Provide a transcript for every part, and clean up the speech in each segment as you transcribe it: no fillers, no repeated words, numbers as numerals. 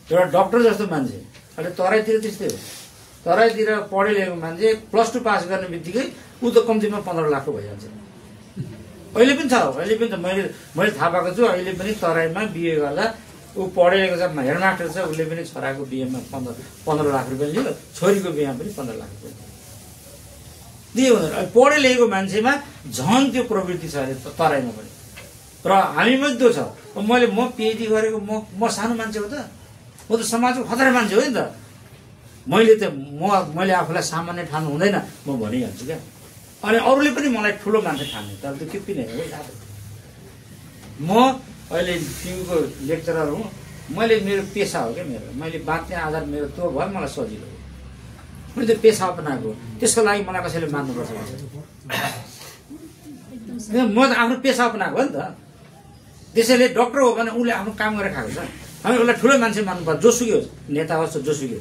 एउटा डाक्टर जस्तो मान्छे अहिले तराईतिर त्यस्तै हो। तराईतिर पढे लेखेको मान्छे +2 पास गर्ने बित्तिकै ऊ त कम्तीमा 15 लाखको भइहाल्छ। अहिले पनि छ, अहिले पनि छ। मैले थाहा पाएको छु अहिले पनि तराईमा बिए गर्दा ऊ पढे लेखेको छ, हेडमास्टर छ, उसले पनि छोराको बिहेमा 15 लाख रुपियाँ लियो, छोरीको बिहेमा पनि 15 लाख रुपियाँ दियो हुँदैन। पढे लेखेको मान्छेमा झन् त्यो प्रवृत्ति छ अरे तराईमा पनि। र हामीमा त्यो छ। म पिएचडी गरेको म सानो मान्छे हो त, म त समाजको खतरा मान्छे हो नि त। मैले आफूलाई सामान्य ठान्नु हुँदैन, म भनिहाल्छु क्या। अनि अरूले पनि मलाई ठुलो मान्छे ठान्ने, तर त्यो के पनि हो। म अहिले टिभीको लेक्चरर हुँ, मेरो पेसा हो क्या। मैले बाँच्ने आधार मेरो त्यो भयो, मलाई सजिलो हो। मैले त्यो पेसा अपनाएको, त्यसको लागि मलाई कसैले मान्नुपर्छ भन्छ? म त आफ्नो पेसा अपनाएको हो नि त। त्यसैले डक्टर हो भने उसले आफ्नो काम गरेर खाएको छ। हामी उसलाई ठुलो मान्छे मान्नुपर्छ, जोसुकै होस्, नेता होस् जोसुकै।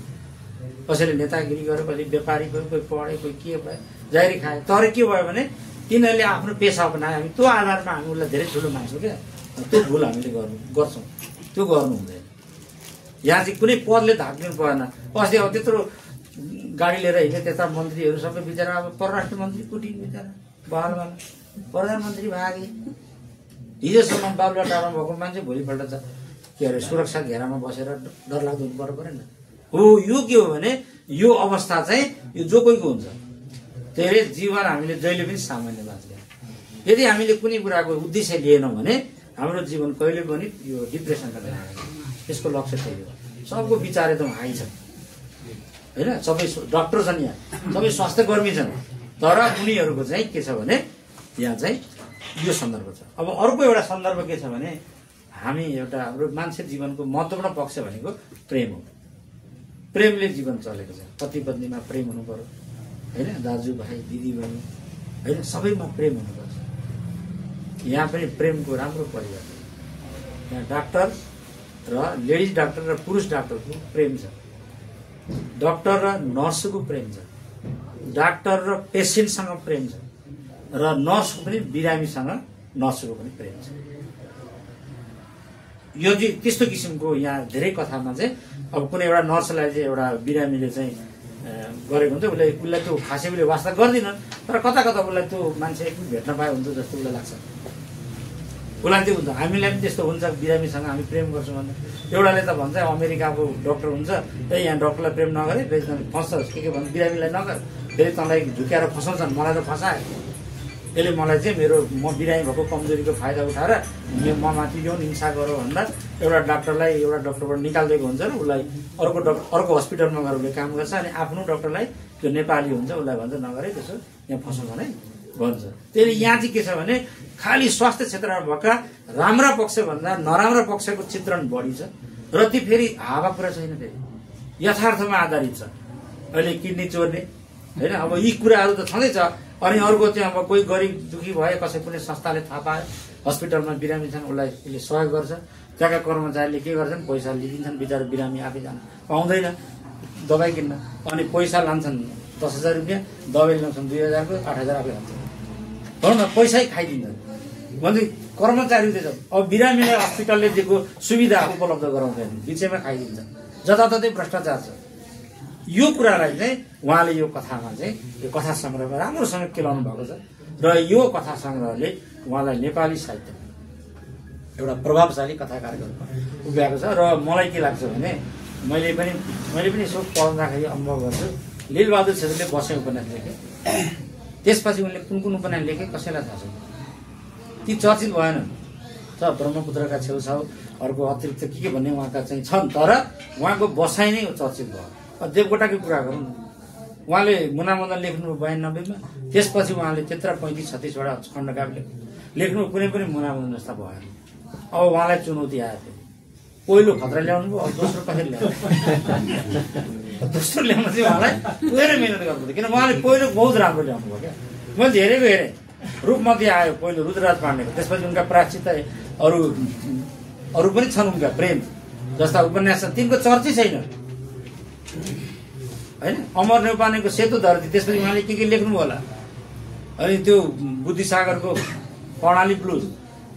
कसैले नेतागिरी गर्यो, कसैले व्यापारी भयो, कोही पढे, कोही के भयो, जारी खायो। तर के भयो भने तिनीहरूले आफ्नो पेसा अपनायो, हामी त्यो आधारमा हामी उसलाई धेरै ठुलो मान्छौँ क्या। त्यो भुल हामीले गर्छौँ, त्यो गर्नु हुँदैन। यहाँ चाहिँ कुनै पदले धाक्नु परेन। अस्ति अब त्यत्रो गाडी लिएर हिँड्ने त्यता मन्त्रीहरू सबै बिचरा, अब परराष्ट्र मन्त्री कुटिन् बिचरा, बहालमा प्रधानमन्त्री भागे। हिजोसम्म बाबुला डाँडामा भएको मान्छे भोलिपल्ट त के अरे सुरक्षा घेरामा बसेर डरलाग्दो हुनु पर्यो परेन हो। यो के हो भने यो अवस्था चाहिँ यो जो कोहीको हुन्छ। त्यसले जीवन हामीले जहिले पनि सामान्य बाँच्दैन। यदि हामीले कुनै कुराको उद्देश्य लिएनौँ भने हाम्रो जीवन कहिले पनि यो डिप्रेसनका जान्छ। त्यसको लक्ष्य त्यही हो। सबको विचार एकदम हाई छ होइन, सबै डाक्टर छन्, यहाँ सबै स्वास्थ्य कर्मी छन्, तर उनीहरूको चाहिँ के छ भने यहाँ चाहिँ यो सन्दर्भ छ। अब अर्को एउटा सन्दर्भ के छ भने हामी एउटा हाम्रो मान्छे जीवनको महत्त्वपूर्ण पक्ष भनेको प्रेम हो। प्रेमले जीवन चलेको छ। पति पत्नीमा प्रेम हुनु पर्यो होइन, दाजुभाइ दिदीबहिनी होइन, सबैमा प्रेम हुनुपर्छ। यहाँ पनि प्रेमको राम्रो परिवार छ। यहाँ डाक्टर र लेडिज डाक्टर र पुरुष डाक्टरको प्रेम छ, डाक्टर र नर्सको प्रेम छ, डाक्टर र पेसेन्टसँग प्रेम छ, र नर्सको पनि बिरामीसँग नर्सको पनि प्रेम छ। यो चाहिँ त्यस्तो किसिमको यहाँ धेरै कथामा चाहिँ अब कुनै एउटा नर्सलाई चाहिँ एउटा बिरामीले चाहिँ गरेको हुन्छ, उसलाई त्यो खासै उसले वास्ता गर्दिनन्, तर कता कता उसलाई त्यो मान्छे भेट्न पाए हुन्छ जस्तो उसलाई लाग्छ। उसलाई त्यो हुन्छ। हामीलाई पनि त्यस्तो हुन्छ, बिरामीसँग हामी प्रेम गर्छौँ भने। एउटाले त भन्छ अमेरिकाको डक्टर हुन्छ, यहाँ डक्टरलाई प्रेम नगरे फस्छ के भन्छ, बिरामीलाई नगर, फेरि तँलाई झुक्याएर फसाउँछन्। मलाई त फसायो, यसले मलाई चाहिँ म बिरामी भएको कमजोरीको फाइदा उठाएर म माथि ल्याउन हिंसा गरौँ भन्दा एउटा डाक्टरलाई एउटा डक्टरबाट निकालिदिएको हुन्छ र उसलाई अर्को हस्पिटलमा गएर उसले काम गर्छ। अनि आफ्नो डक्टरलाई त्यो नेपाली हुन्छ उसलाई भन्छ नगरे त्यसो यहाँ फसाउँछ नै भन्छ। त्यसले यहाँ चाहिँ के छ भने खालि स्वास्थ्य क्षेत्रमा भएका राम्रा पक्षभन्दा नराम्रा पक्षको चित्रण बढी छ, र ती फेरि हावा कुरा छैन, फेरि यथार्थमा आधारित छ। अहिले किडनी चोर्ने होइन, अब यी कुराहरू त छँदैछ। अनि अर्को चाहिँ अब कोही गरिब दुखी भए, कसै कुनै संस्थाले थाहा पायो हस्पिटलमा बिरामी छन्, उसलाई उसले सहयोग गर्छ। त्यहाँका कर्मचारीले के गर्छन्, पैसा लिइदिन्छन्, बिचरा बिरामी आफै जान पाउँदैन दबाई किन्न। अनि पैसा लान्छन् 10,000 रुपियाँ, दबाई ल्याउँछन् 2,000 को, 8,000 आफै लान्छन्। भनौँ न पैसै खाइदिन्छन् भने कर्मचारी चाहिँ अब बिरामीलाई हस्पिटलले दिएको सुविधा उपलब्ध गराउँदैन, बिचैमा खाइदिन्छ। जताततै भ्रष्टाचार छ। यो कुरालाई चाहिँ उहाँले यो कथामा चाहिँ यो कथा सङ्ग्रहमा राम्रोसँग केलाउनु भएको छ, र यो कथा सङ्ग्रहले उहाँलाई नेपाली साहित्य एउटा प्रभावशाली कथाकारको रूपमा उभ्याएको छ। र मलाई के लाग्छ भने मैले पनि यसो पढ्दाखेरि अनुभव गर्छु, लीलबहादुर छेत्रीले बसेँ उपन्यास लेखे, त्यसपछि उनले कुन कुन उपन्यास लेखे कसैलाई थाहा छैन, ती चर्चित भएनन्। ब्रह्मपुत्रका छेउछाउ अर्को अतिरिक्त के भन्ने उहाँका चाहिँ छन्, तर उहाँको बसाइ नै चर्चित भयो। देवकोटाकै कुरा गरौँ, उहाँले मुनामदन लेख्नुभयो 92 मा, त्यसपछि उहाँले त्यत्र 35-36 वटा खण्डकाव्य लेख्नु, कुनै पनि मुनामदन जस्ता भएन। अब उहाँलाई चुनौती आयो, पहिलो खतरा ल्याउनु भयो, अब दोस्रो कसरी ल्याउनु, दोस्रो ल्याउनु चाहिँ उहाँलाई पुरै मिहिनेत गर्नु, किन उहाँले पहिलो बहुत राम्रो ल्याउनु भयो क्या। मैले धेरैको हेरेँ, रूपमती आयो पहिलो रुद्रराज पाण्डेको, त्यसपछि उनका प्रायश्चित अरू पनि छन्, उनका प्रेम जस्ता उपन्यास छन्, तिनको चर्चै छैन होइन। अमर न्यौपानेको सेतो धरती, त्यसपछि उहाँले के लेख्नु होला। अनि त्यो बुद्धिसागरको कर्णाली ब्लुज,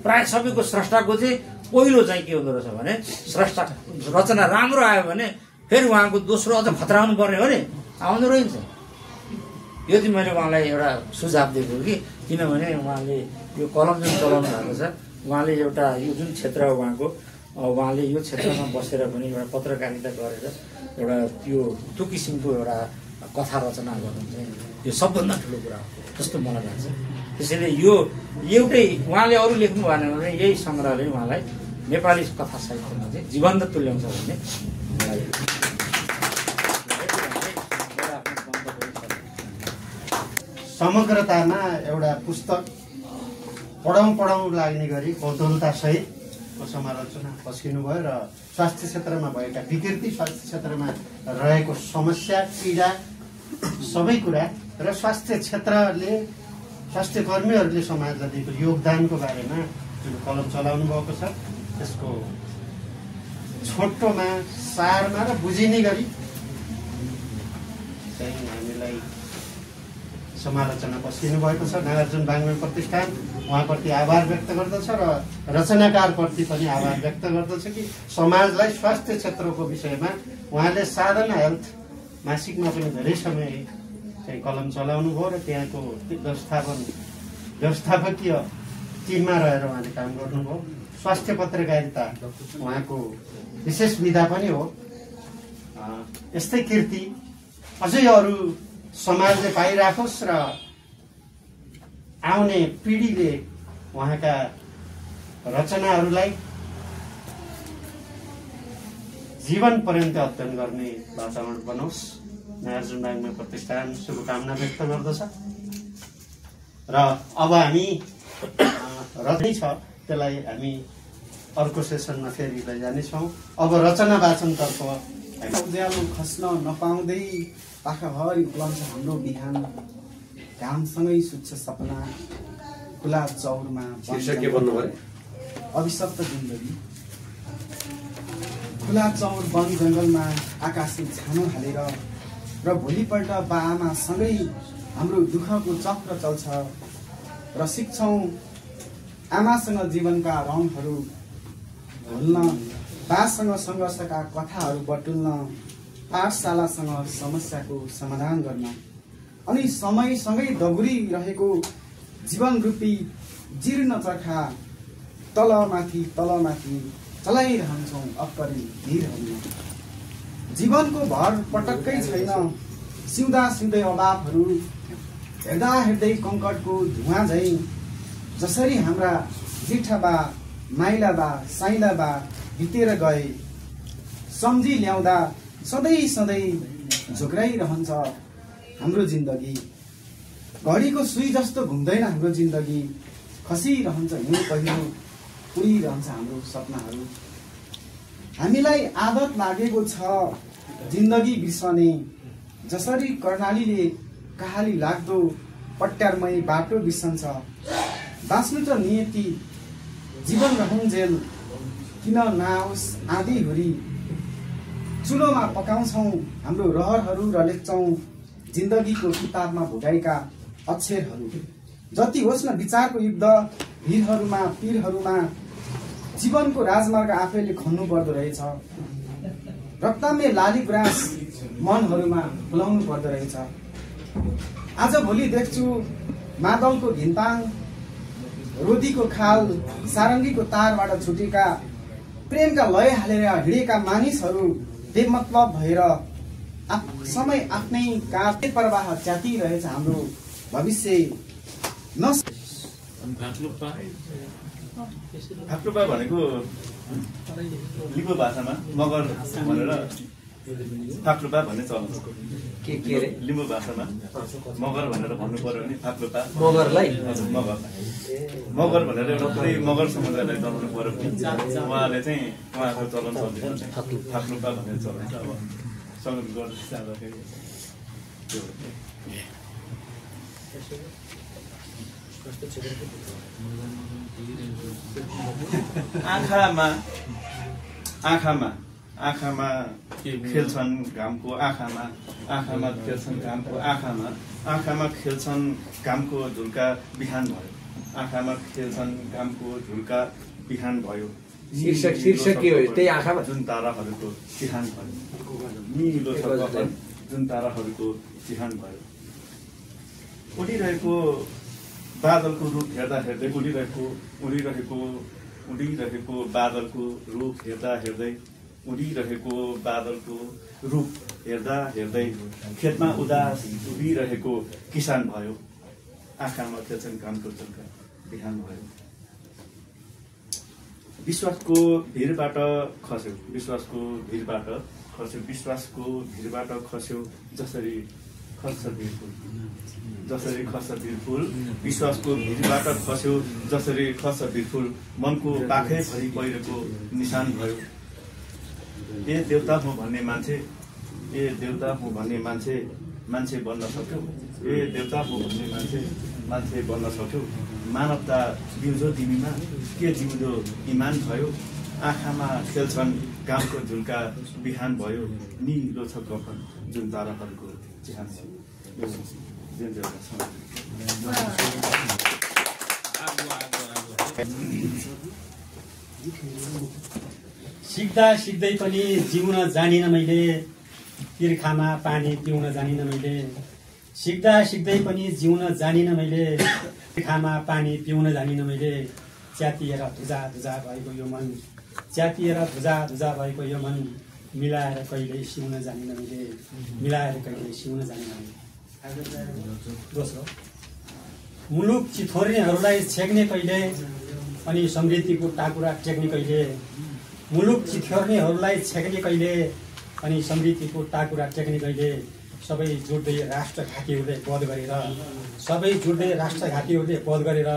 प्राय सबैको स्रष्टाको चाहिँ पहिलो चाहिँ के हुँदो रहेछ भने स्रष्टा रचना राम्रो आयो भने फेरि उहाँको दोस्रो अझ खतराउनु पर्ने हो नि आउँदो रहन्छ। यो चाहिँ मैले उहाँलाई एउटा सुझाव दिएको कि किनभने उहाँले यो कलम जुन चलाउनु भएको छ उहाँले एउटा यो जुन क्षेत्र हो उहाँले यो क्षेत्रमा बसेर पनि एउटा पत्रकारिता गरेर एउटा त्यो किसिमको एउटा कथा रचना गर्नु चाहिँ यो सबभन्दा ठुलो कुरा हो जस्तो मलाई लाग्छ। त्यसैले यो एउटै उहाँले अरू लेख्नु भएन भने यही सङ्ग्रहले उहाँलाई नेपाली कथा साहित्यमा चाहिँ जीवन्त तुल्याउँछ भन्ने मलाई समग्रतामा एउटा पुस्तक पढौँ लाग्ने गरी कौतूहलतासहितको समालोचना पस्किनु भयो र स्वास्थ्य क्षेत्रमा भएका विकृति, स्वास्थ्य क्षेत्रमा रहेको समस्या, पीडा सबै कुरा र स्वास्थ्य क्षेत्रले स्वास्थ्य कर्मीहरूले समाजलाई दिएको योगदानको बारेमा जुन कलम चलाउनु भएको छ त्यसको छोटोमा सारमा र बुझिने गरी चाहिँ हामीलाई समालोचना पस्किनु भएको छ। नागार्जुन बाङ्मो प्रतिष्ठान उहाँप्रति आभार व्यक्त गर्दछ र रचनाकारप्रति पनि आभार व्यक्त गर्दछ कि समाजलाई स्वास्थ्य क्षेत्रको विषयमा उहाँले साधना हेल्थ मासिकमा पनि धेरै समय चाहिँ कलम चलाउनु भयो र त्यहाँको व्यवस्थापकीय टिममा रहेर उहाँले काम गर्नुभयो। स्वास्थ्य पत्रकारिता उहाँको विशेष विधा पनि हो। यस्तै कीर्ति अझै अरू समाजले पाइराखोस् र आउने पिँढीले उहाँका रचनाहरूलाई जीवन पर्यन्त अध्ययन गर्ने वातावरण बनोस्। नागार्जुन बाङ्मो प्रतिष्ठान शुभकामना व्यक्त गर्दछ र अब हामी रचना छ त्यसलाई हामी अर्को सेसनमा फेरि लैजानेछौँ। अब रचना वाचनतर्फ उज्यालो खस्न नपाउँदै पाखाभरि उक्लन्छ हाम्रो बिहान, घामसँगै सुत्छ सपना खुला चौरमा अभिशप्त जिन्दगी। खुला चौर वन जङ्गलमा आकाशे छानो हालेर र भोलिपल्ट बाआमा सँगै हाम्रो दुःखको चक्र चल्छ र सिक्छौँ आमासँग जीवनका रङहरू भुल्न, बासँग सङ्घर्षका कथाहरू बटुल्न, पाठशालासँग समस्याको समाधान गर्न अनि समयसँगै दगुरिरहेको जीवनरूपी जीर्ण चर्खा तलमाथि चलाइरहन्छौँ अक्करी धीरहरूमा। जीवनको भर पटक्कै छैन, सिउँदा सिउँदै अभावहरू, हेर्दा हेर्दै कङ्कटको धुवा झैँ जसरी हाम्रा जिठा माइला बा साइला बा बितेर गए, सम्झी ल्याउँदा सधैँ झुक्राइरहन्छ हाम्रो जिन्दगी। घडीको सुई जस्तो घुम्दैन हाम्रो जिन्दगी, खसिरहन्छ हिउँ पहिरो, उडिरहन्छ हाम्रो सपनाहरू। हामीलाई आदत लागेको छ जिन्दगी बिर्सने, जसरी कर्णालीले कहाली लाग्दो पट्यारमय बाटो बिर्सन्छ। बाँच्नु त नियति, जीवन रहन्जेल किन नआओस् आँधी हुरी। चुलोमा पकाउँछौँ हाम्रो रहरहरू र लेख्छौँ जिन्दगीको किताबमा भोगाएका अक्षरहरू। जति होस् न विचारको युद्ध, भिरहरूमा पीरहरूमा जीवनको राजमार्ग आफैले खन्नु पर्दो रहेछ। रक्तमे लाली गुराँस मनहरूमा फुलाउनु पर्दो रहेछ। आज भोलि देख्छु मादलको घिन्ताङ, रोदीको खाल, सारङ्गीको तारबाट छुटेका प्रेमका लय हालेर हिँडेका मानिसहरू बेमतलब भएर समय आफ्नै काटे प्रवाह च्यातिरहेछ हाम्रो भविष्य। फाक्लुपा भनेको लिम्बू भाषामा मगर भनेर फाक्लुपा भन्ने चलन छ। के रे लिम्बू भाषामा मगर भनेर भन्नु पर्यो भने फाक्लुपा मगरलाई मगर भनेर एउटा पुरै मगर समुदायलाई जनाउनु पर्यो भने उहाँले चाहिँ उहाँको चलन चल्दैछ फाक्लुपा भन्ने चलन छ। अब सङ्गत गर्दै जाँदाखेरि आँखामा खेल्छन् घामको आँखामा खेल्छन् घामको आँखामा खेल्छन् घामको झुल्का बिहान भयो। आँखामा खेल्छन् घामको झुल्का बिहान भयो। शीर्षक के हो त्यही आँखामा जुन ताराहरूको चिहान भयो, निलो छ गगन जुन ताराहरूको चिहान भयो। उडिरहेको बादलको रूप हेर्दा हेर्दै उडिरहेको बादलको रूप हेर्दा हेर्दै उडिरहेको बादलको रूप हेर्दा हेर्दै खेतमा उदास उभिरहेको किसान भयो। आँखामा खेल्छन् कामको चल्का बिहान भयो। विश्वासको भिरबाट खस्यो जसरी खस्छ भिरफुल विश्वासको भिरबाट खस्यो जसरी खस्छ भिरफुल मनको पाखै भरि पहिरोको निशान भयो। ए देउता हुँ भन्ने मान्छे बन्न सक्यो। ए देउता हुँ भन्ने मान्छे बन्न सक्यो। मानवता जिउँदो तिमीमा के जिउँदो इमान भयो। आँखामा खेल्छन् घामको झुल्का बिहान भयो। निलो छ गगन जुन ताराहरूको चिहान छ। सिक्दा सिक्दै पनि जिउन जानिन मैले, तिर्खामा पानी पिउन जानिन मैले। सिक्दा सिक्दै पनि जिउन जानिन मैले, तिर्खामा पानी पिउन जानिन मैले। च्यातिएर धुजा भएको यो मन, च्यातिएर धुजा भएको यो मन, मिलाएर कहिल्यै सिउन जानिन मैले, मिलाएर कहिल्यै सिउन जानिन मैले। दोस्रो, मुलुक चिथोर्नेहरूलाई छेक्ने कहिले अनि समृद्धिको टाकुरा टेक्ने कहिले। मुलुक चिथोर्नेहरूलाई छेक्ने कहिले अनि समृद्धिको टाकुरा टेक्ने कहिले। सबै जुट्दै राष्ट्रघातीहरूले वध गरेर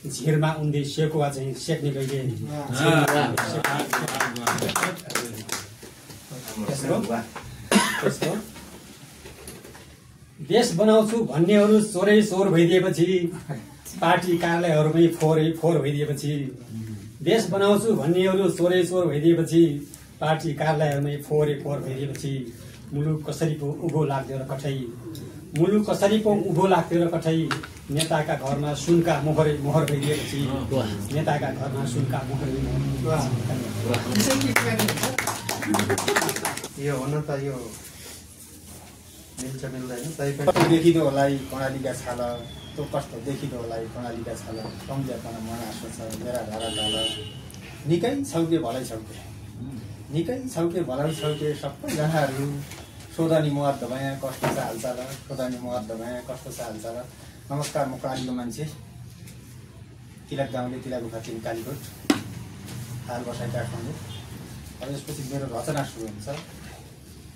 झिरमा उन्दै सेकुवा चाहिँ सेक्ने कहिले। देश बनाउँछु भन्नेहरू चोरै चोर भइदिएपछि, पार्टी कार्यालयहरूमै फोहोर भइदिएपछि। देश बनाउँछु भन्नेहरू चोरै चोर भइदिएपछि, पार्टी कार्यालयहरूमै फोहोर भइदिएपछि। मुलुक कसरी पो उभो लाग्थ्यो र कठै, मुलुक कसरी पो उभो लाग्थ्यो र कठै। नेताका घरमा सुनका मोहर भइदिएपछि, नेताका घरमा सुनका मोहर। यो हुन त यो मिल्छ मिल्दैन। देखिदो होला कर्णालीका छाला, त्यो कस्तो देखिदो होला कर्णालीका छाला। सम्झेपना मन आशा छ मेरा धारा ढाल। निकै छौके भलै छौके, निकै छौके भलै छौके सबैजनाहरू। सोधनी मुहार दबाया कस्तो छ हालचाल, सोधनी मुहार दबाया कस्तो छ हालचाल। नमस्कार, म कर्णालीको मान्छे, तिलक गाउँले तिलक उखाचिन कालीकोट, हाल बसाइ काठमाडौँ। अब यसपछि मेरो रचना सुरु हुन्छ।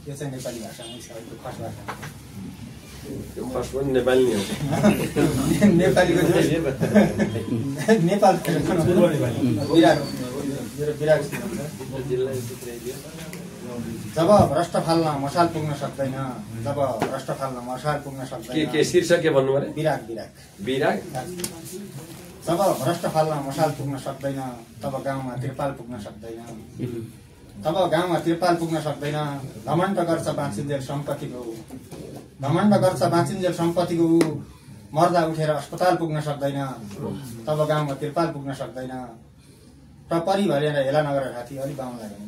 यो चाहिँ नेपाली भाषामै छ, यो खस भाषा। खस पनि नेपाली नै हो। नेपालीको नेपाल विराग जब भ्रष्ट फाल्न मसाल पुग्न सक्दैन, जब भ्रष्ट फाल्न मसाल पुग्न सक्दैन। के शीर्षक के भन्नु भने? विराग। जब भ्रष्ट फाल्न मसाल पुग्न सक्दैन, तब गाउँमा त्रिपाल पुग्न सक्दैन। तब गाउँमा त्रिपाल पुग्न सक्दैन। घमण्ड गर्छ बाँचिन्जेल सम्पत्तिको, घमण्ड गर्छ बाँचिन्जेल सम्पत्तिको। मर्दा उठेर अस्पताल पुग्न सक्दैन, तब गाउँमा त्रिपाल पुग्न सक्दैन। टपरी भनेर हेला नगर साथी, अलिक बाहुन लाग्यो।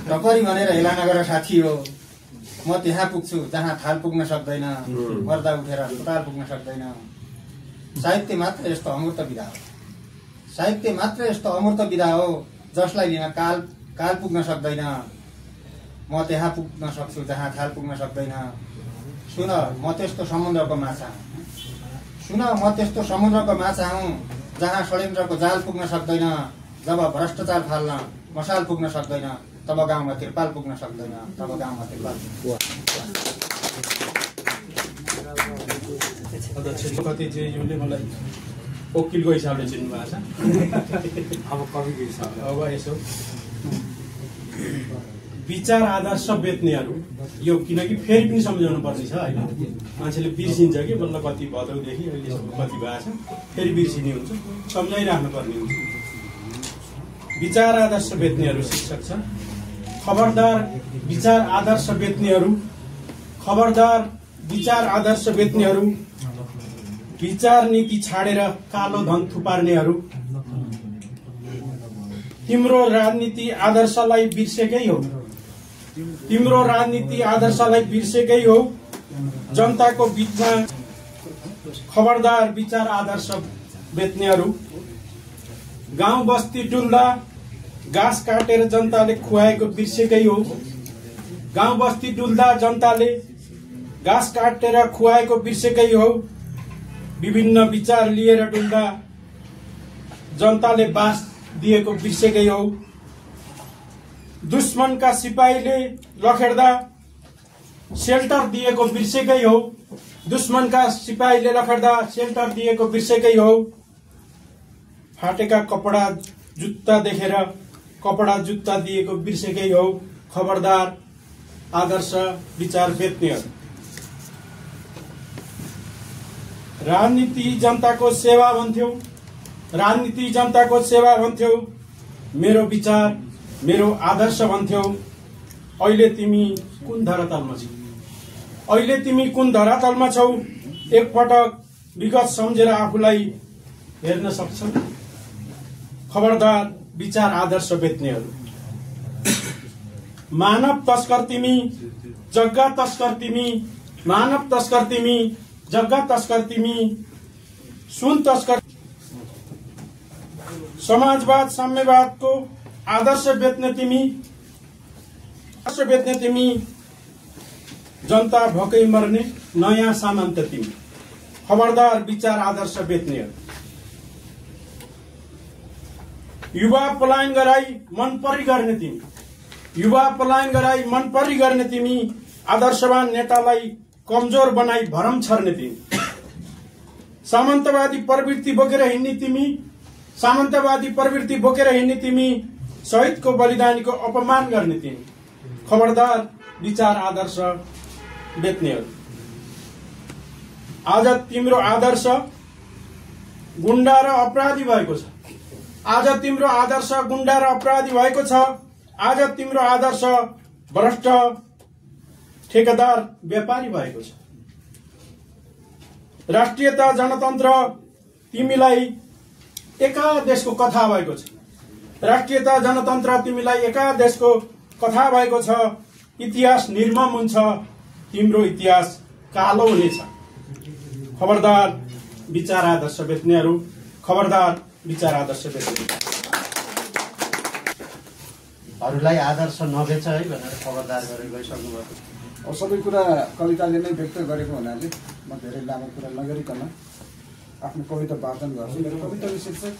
टपरी भनेर हेला नगर साथी हो, म त्यहाँ पुग्छु जहाँ थाल पुग्न सक्दैन। मर्दा उठेर अस्पताल पुग्न सक्दैन। साहित्य मात्र यस्तो अमूर्त विधा हो, साहित्य मात्र यस्तो अमूर्त विधा हो जसलाई लिन काल पुग्न सक्दैन। म त्यहाँ पुग्न सक्छु जहाँ थाल पुग्न सक्दैन। सुन म त्यस्तो समुद्रको माछा हुँ, सुन म त्यस्तो समुद्रको माछा हुँ जहाँ षड्यन्त्रको जाल पुग्न सक्दैन। जब भ्रष्टाचार फाल्न मसाल पुग्न सक्दैन, तब गाउँमा त्रिपाल पुग्न सक्दैन, तब गाउँमा त्रिपाल। कतिले मलाई वकिलको हिसाबले चिन्नु भएको छ, अब कविको हिसाबले। अब यसो विचार आदर्श बेच्नेहरू, यो किनकि फेरि पनि सम्झाउनु पर्ने छ होइन। मान्छेले बिर्सिन्छ कि बल्ल कति भदौदेखि अहिलेसम्म कति भएको छ, फेरि बिर्सिने हुन्छ, सम्झाइराख्नु पर्ने हुन्छ। विचार आदर्श बेच्नेहरू शीर्षक छ। खबरदार विचार आदर्श बेच्नेहरू, खबरदार विचार आदर्श बेच्नेहरू। विचार नीति छाडेर कालो धन थुपार्नेहरू, तिम्रो राजनीति आदर्शलाई बिर्सेकै हो। तिम्रो राजनीति आदर्शलाई बिर्सेकै हो। जनताको बीचमा खबरदार विचार आदर्श बेच्नेहरू। गाउँ बस्ती डुल्दा घाँस काटेर जनताले खुवाएको बिर्सेकै हो। गाउँ बस्ती डुल्दा जनताले घाँस काटेर खुवाएको बिर्सेकै हो। विभिन्न विचार लिएर डुल्दा जनताले बास दिएको बिर्सेकै हो। दुश्मनका सिपाहीले लखेड्दा सेल्टर दिएको बिर्सेकै हो। दुश्मनका सिपाहीले लखेड्दा सेल्टर दिएको बिर्सेकै हो। फाटेका कपडा जुत्ता देखेर कपडा जुत्ता दिएको बिर्सेकै हो। खबरदार आदर्श विचार बेच्नेहरू। राजनीति जनताको सेवा भन्थ्यौ। राजनीति जनताको सेवा भन्थ्यौ। मेरो विचार मेरो आदर्श भन्थ्यौ। अहिले तिमी कुन धरातलमा छौ? अहिले तिमी कुन धरातलमा छौ? एकपटक विगत सम्झेर आफूलाई हेर्न सक्छौ। खबरदार विचार आदर्श बेच्नेहरू। मानव तस्कर तिमी, जग्गा तस्कर तिमी, मानव तस्कर तिमी, जग्गा तस्कर तिमी, सुन तस्कर। समाजवाद साम्यवादको आदर्श बेच्ने तिमी, जनता भोकै मर्ने नयाँ सामन्त तिमी। खबरदार विचार आदर्श बेच्नेहरू। युवा पलायन गराई मन परी गर्ने तिमी, युवा पलायन गराई मन परी गर्ने तिमी, आदर्शवान नेतालाई कमजोर बनाई भरम छर्ने तिमी। सामन्तवादी प्रवृत्ति बोकेर हिँड्ने तिमी, सामन्तवादी प्रवृत्ति बोकेर हिँड्ने तिमी, शहीदको बलिदानीको अपमान गर्ने तिमी। खबरदार विचार आदर्श बेच्नेहरू। आज तिम्रो आदर्श गुण्डा र अपराधी भएको छ। आज तिम्रो आदर्श गुण्डा र अपराधी भएको छ। आज तिम्रो आदर्श भ्रष्ट ठेकेदार व्यापारी भएको छ। राष्ट्रियता जनतन्त्र तिमीलाई एका देशको कथा भएको छ। राष्ट्रियता जनतन्त्र तिमीलाई एका देशको कथा भएको छ। इतिहास निर्मम हुन्छ, तिम्रो इतिहास कालो हुनेछ। खबरदार विचार आदर्श बेच्नेहरू। खबरदार विचार आदर्श बेच्नेहरू। अरूलाई आदर्श नबेच है भनेर खबरदार गरेर गइसक्नु भएको। अब सबै कुरा कविताले नै व्यक्त गरेको हुनाले म धेरै लामो कुरा नगरिकन आफ्नो कविता वाचन गर्छु। मेरो कविता शीर्षक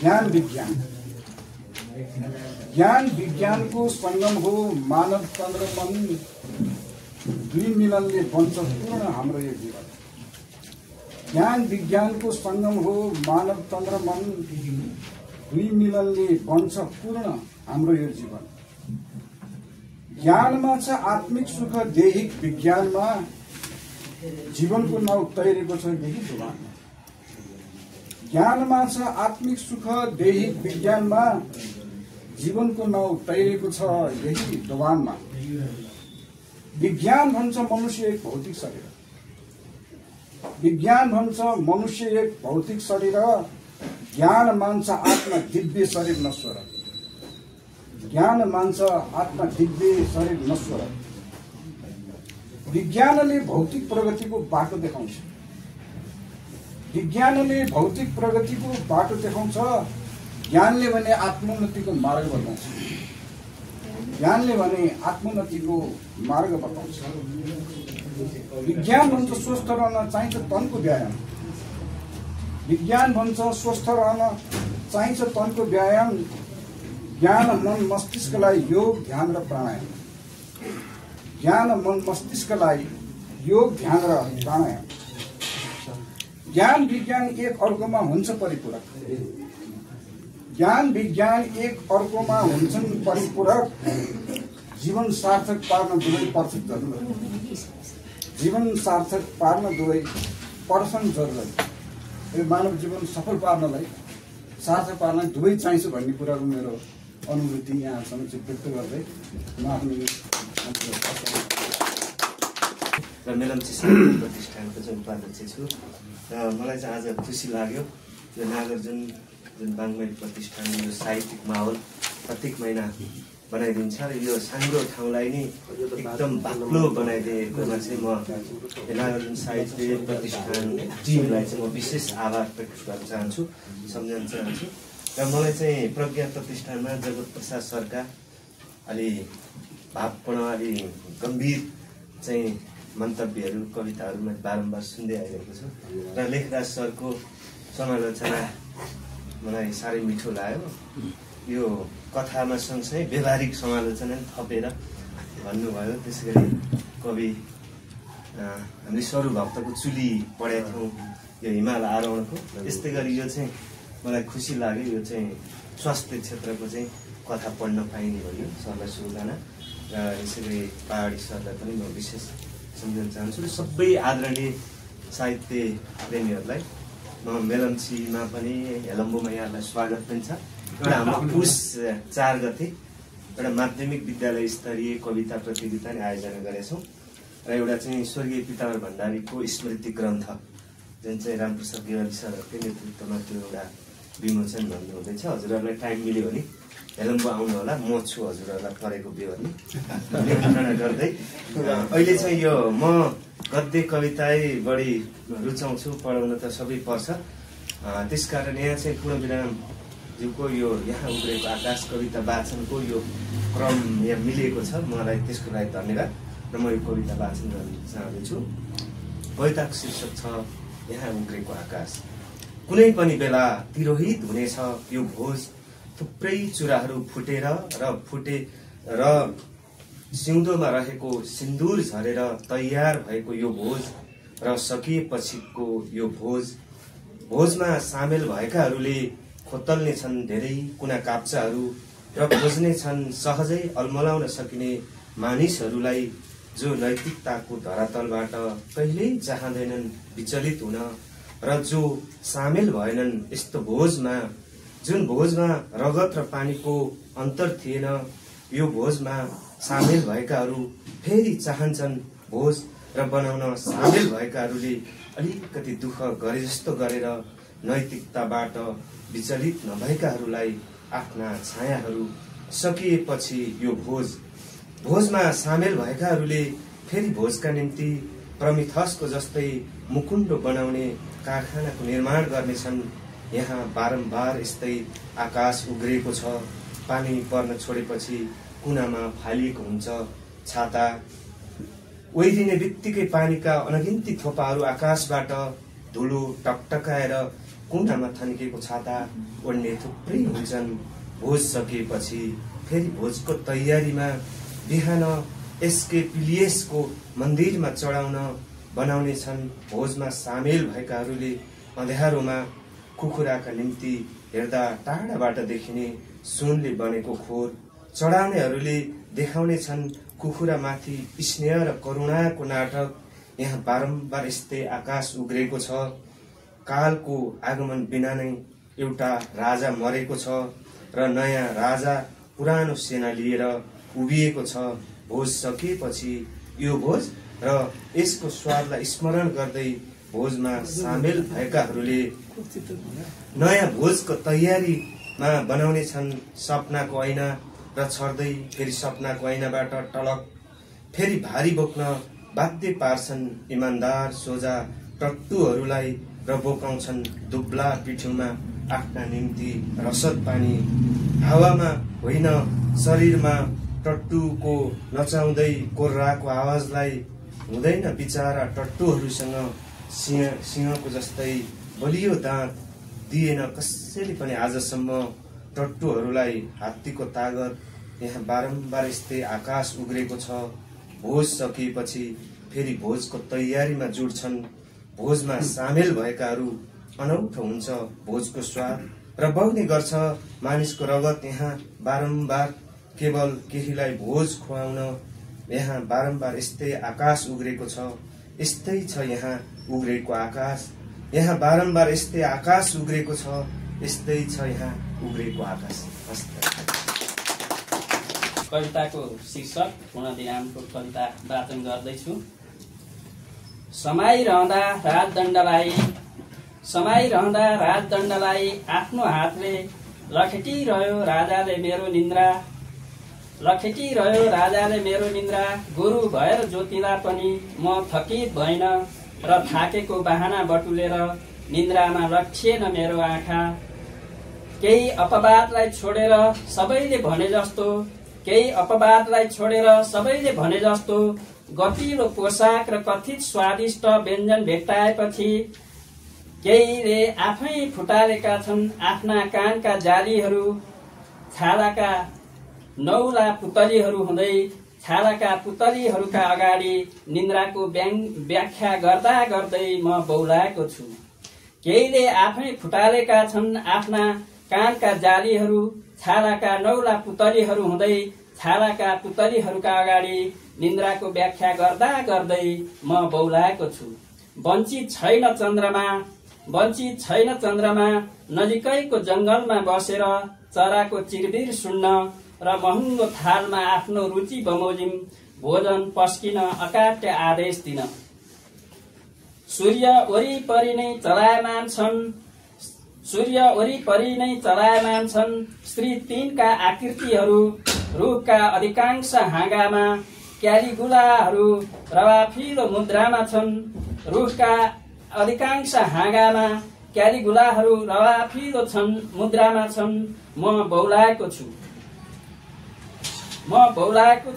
ज्ञान विज्ञान। ज्ञान विज्ञानको सङ्गम हो मानव तन र मन, दुई मिलनले बन्छ पूर्ण हाम्रो यो जीवन। ज्ञान विज्ञानको सङ्गम हो मानव तन र मन, दुई मिलनले बन्छ पूर्ण हाम्रो यो जीवन। ज्ञानमा छ आत्मिक सुख, दैहिक विज्ञानमा जीवनको नाउँ तैरेको छ यही डुबानमा। ज्ञानमा छ आत्मिक सुख, दैहिक विज्ञानमा जीवनको नाउँ तैरेको छ यही डुबानमा। विज्ञान भन्छ मनुष्य एक भौतिक शरीर, विज्ञान भन्छ मनुष्य एक भौतिक शरीर, ज्ञान मान्छ आत्मा दिव्य शरीर नश्वर। ज्ञान मान्छ आत्मा दिव्य शरीर नश्वर। विज्ञानले भौतिक प्रगतिको बाटो देखाउँछ। विज्ञानले भौतिक प्रगतिको बाटो देखाउँछ। ज्ञानले भने आत्मोन्नतिको मार्ग बताउँछ। ज्ञानले भने आत्मोन्नतिको मार्ग बताउँछ। विज्ञान भन्छ स्वस्थ रहन चाहिन्छ तनको व्यायाम। विज्ञान भन्छ स्वस्थ रहन चाहिन्छ तनको व्यायाम। ज्ञान मन मस्तिष्कलाई योग ध्यान र प्राणायाम। ज्ञान मन मस्तिष्कलाई योग ध्यान र प्राणायाम। ज्ञान विज्ञान एक अर्कोमा हुन्छ परिपूरक। ज्ञान विज्ञान एक अर्कोमा हुन्छन् परिपूरक। जीवन सार्थक पार्न दुवै पर्छन् जरुरत। जीवन सार्थक पार्न दुवै पर्छन् जरुरत। यो मानव जीवन सफल पार्नलाई, सार्थक पार्नलाई दुवै चाहिन्छ भन्ने कुराको मेरो अनुभूति यहाँ समक्ष व्यक्त गर्दै म आफ्नो र मेलम्ची साहित्य प्रतिष्ठानको चाहिँ उपाध्यक्ष छु। र मलाई चाहिँ आज खुसी लाग्यो यो नागार्जुन जुन बाङ्मय प्रतिष्ठान यो साहित्यिक माहौल प्रत्येक महिना बनाइदिन्छ र यो सानो ठाउँलाई नै एकदम बाक्लो बनाइदिएकोमा चाहिँ म नागार्जुन साहित्य प्रतिष्ठान टिमलाई चाहिँ म विशेष आभार प्रकट गर्न चाहन्छु, सम्झाउन चाहन्छु। र मलाई चाहिँ प्रज्ञा प्रतिष्ठानमा जगत प्रसाद सरका अलि भावपूर्ण अलि गम्भीर चाहिँ मन्तव्यहरू कविताहरू मैले बारम्बार सुन्दै आइरहेको छु र लेखराज सरको समालोचना मलाई साह्रै मिठो लाग्यो। यो कथामा सँगसँगै व्यवहारिक समालोचना थपेर भन्नुभयो। त्यसै गरी कवि हामीले सरु भक्तको चुली पढेका थियौँ यो हिमाल आरोहणको, त्यस्तै गरी यो चाहिँ मलाई खुसी लाग्यो। यो चाहिँ स्वास्थ्य क्षेत्रको चाहिँ कथा पढ्न पाइने भयो सरलाई शुभकामना र यसै गरी पहाडी सरलाई पनि म विशेष सम्झाउन चाहन्छु र सबै आदरणीय साहित्य प्रेमीहरूलाई म मेलम्चीमा पनि हेलम्बुमा यहाँलाई स्वागत पनि छ। एउटा हाम्रो पुष 4 गते एउटा माध्यमिक विद्यालय स्तरीय कविता प्रतियोगिता आयोजना गरेका छौँ र एउटा चाहिँ स्वर्गीय पिताम्बर भण्डारीको स्मृति ग्रन्थ जुन चाहिँ रामप्रसाद गेवाली सरहरूको नेतृत्वमा त्यो एउटा विमोचन भन्नुहुँदैछ। हजुरहरूलाई टाइम मिल्यो भने हेलम्बु आउनु होला, म छु हजुरहरूलाई परेको बेहोर्ने निमन्त्रणा गर्दै। अहिले चाहिँ यो म गद्य कवितै बढी रुचाउँछु, पढाउन त सबै पर्छ। त्यसकारण यहाँ चाहिँ पूर्णविरामज्यूको यो यहाँ उब्रेको आकाश कविता वाचनको यो क्रम यहाँ मिलेको छ, मलाई त्यसको लागि धन्यवाद। र म यो कविता वाचन गर्न चाहन्छु। कविताको शीर्षक छ यहाँ उब्रेको आकाश। कुनै पनि बेला तिरोहित हुनेछ यो भोज, थुप्रै चुराहरू फुटेर र सिउँदोमा रहेको सिन्दुर झरेर तयार भएको यो भोज र सकिएपछिको यो भोजमा सामेल भएकाहरूले खोतल्ने छन् धेरै कुना काप्चाहरू र खोज्ने छन् सहजै अल्मलाउन सकिने मानिसहरूलाई जो नैतिकताको धरातलबाट कहिल्यै चाहँदैनन् विचलित हुन र जो सामेल भएनन् यस्तो भोजमा, जुन भोजमा रगत र पानीको अन्तर थिएन। यो भोजमा सामेल भएकाहरू फेरि चाहन्छन् भोज र बनाउन सामेल भएकाहरूले अलिकति दुःख गरे जस्तो गरेर नैतिकताबाट विचलित नभएकाहरूलाई आफ्ना छायाहरू सकिएपछि यो भोजमा सामेल भएकाहरूले फेरि भोजका निम्ति प्रमिथसको जस्तै मुकुण्डो बनाउने कारखानाको निर्माण गर्नेछन्। यहाँ बारम्बार यस्तै आकाश उग्रिएको छ, पानी पर्न छोडेपछि कुनामा फालिएको हुन्छ छाता। ओइदिने बित्तिकै पानीका अनगिन्ती थोपाहरू आकाशबाट धुलो टकटकाएर कुनामा थन्किएको छाता ओढ्ने थुप्रै हुन्छन्। भोज सकिएपछि फेरि भोजको तयारीमा बिहान एसके पिलिएसको मन्दिरमा चढाउन बनाउने छन्। भोजमा सामेल भएकाहरूले अँध्यारोमा कुखुराका निम्ति हेर्दा टाढाबाट देखिने सुनले बनेको खोर चढाउनेहरूले देखाउने छन् कुखुरामाथि स्नेह र करुणाको नाटक। यहाँ बारम्बार यस्तै आकाश उग्रेको छ। कालको आगमन बिना नै एउटा राजा मरेको छ र नयाँ राजा पुरानो सेना लिएर उभिएको छ। भोज सकिएपछि यो भोज र यसको स्वादलाई स्मरण गर्दै भोजमा सामेल भएकाहरूले नयाँ भोजको तयारीमा बनाउने छन् सपनाको ऐना र छर्दै फेरि सपनाको ऐनाबाट टलक फेरि भारी बोक्न बाध्य पार्छन् इमान्दार सोझा टट्टुहरूलाई र बोकाउँछन् दुब्ला पिठ्यौमा आफ्ना निम्ति रसद पानी। हावामा होइन शरीरमा टट्टुको नचाउँदै कोर्राको आवाजलाई हुँदैन बिचारा टट्टुहरूसँग सिंहको जस्तै बलियो दाँत दिएन कसैले पनि आजसम्म टट्टुहरूलाई हात्तीको तागत। यहाँ बारम्बार यस्तै आकाश उग्रेको छ। भोज सकिएपछि फेरि भोजको तयारीमा जुट्छन्। भोजमा सामेल भएकाहरू अनौठो हुन्छ भोजको स्वाद र बग्ने गर्छ मानिसको रगत। यहाँ बारम्बार केवल केहीलाई भोज खुवाउन यहाँ बारम्बार यस्तै आकाश उग्रेको छ। यस्तै छ यहाँ उग्रेको आकाश। यहाँ बारम्बार यस्तै आकाश उग्रेको छ। यस्तै छ यहाँ उग्रेको आकाश। कविताको शीर्षक पूर्णविरामको कविता वाचन गर्दैछु। समाइरहँदा राजदण्डलाई आफ्नो हातले लखेटिरह्यो राजाले मेरो निन्द्रा लखेटिरह्यो राजाले मेरो निन्द्रा गुरु भएर ज्योतिला पनि म थकित भइन र थाकेको बहाना बटुलेर निन्द्रामा लक्षेन मेरो आँखा केही अपवादलाई छोडेर सबैले भने जस्तो केही अपवादलाई छोडेर सबैले भने जस्तो गतिलो पोसाक र कथित स्वादिष्ट व्यञ्जन भेट्टाएपछि केहीले आफै फुटालेका छन् आफ्ना कानका जालीहरू छालाका नौला पुतलीहरू हुँदै छालाका पुतलीहरूका अगाडि निन्द्राको व्याख्या गर्दा गर्दै म बौलाएको छु केहीले आफै फुटालेका छन् आफ्ना कानका जालीहरू छालाका नौला पुतलीहरू हुँदै छालाका पुतलीहरूका अगाडि निन्द्राको व्याख्या गर्दा गर्दै म बौलाएको छु वञ्चित छैन चन्द्रमा नजिकैको जंगलमा बसेर चराको चिरबिर सुन्न र महँगो थालमा आफ्नो रुचि बमोजिम भोजन पस्किन अकाट्य आदेश दिन सूर्य वरिपरि नै चलायमान छन् श्री 3 का आकृतिहरू रुखका अधिकांश हाँगामा क्यालिगुलाहरू रवाफिलो मुद्रामा छन् रुखका अधिकांश हाँगामा क्यालिगुलाहरू रवाफिलो मुद्रामा छन् म बौलाएको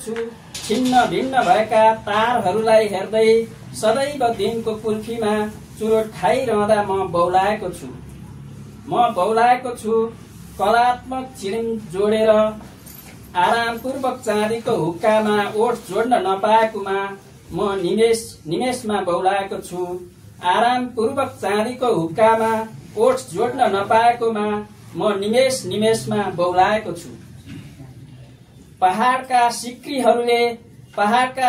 छु छिन्न भिन्न भएका तारहरूलाई हेर्दै सदैव दिनको कुल्फीमा चुरोट खाइरहँदा म बौलाएको छु कलात्मक चिडिम जोडेर आरामपूर्वक चाँदीको हुक्कामा ओठ जोड्न नपाएकोमा म निमेषमा बौलाएको छु आरामपूर्वक चाँदीको हुक्कामा ओठ जोड्न नपाएकोमा म निमेषमा बौलाएको छु पहाडका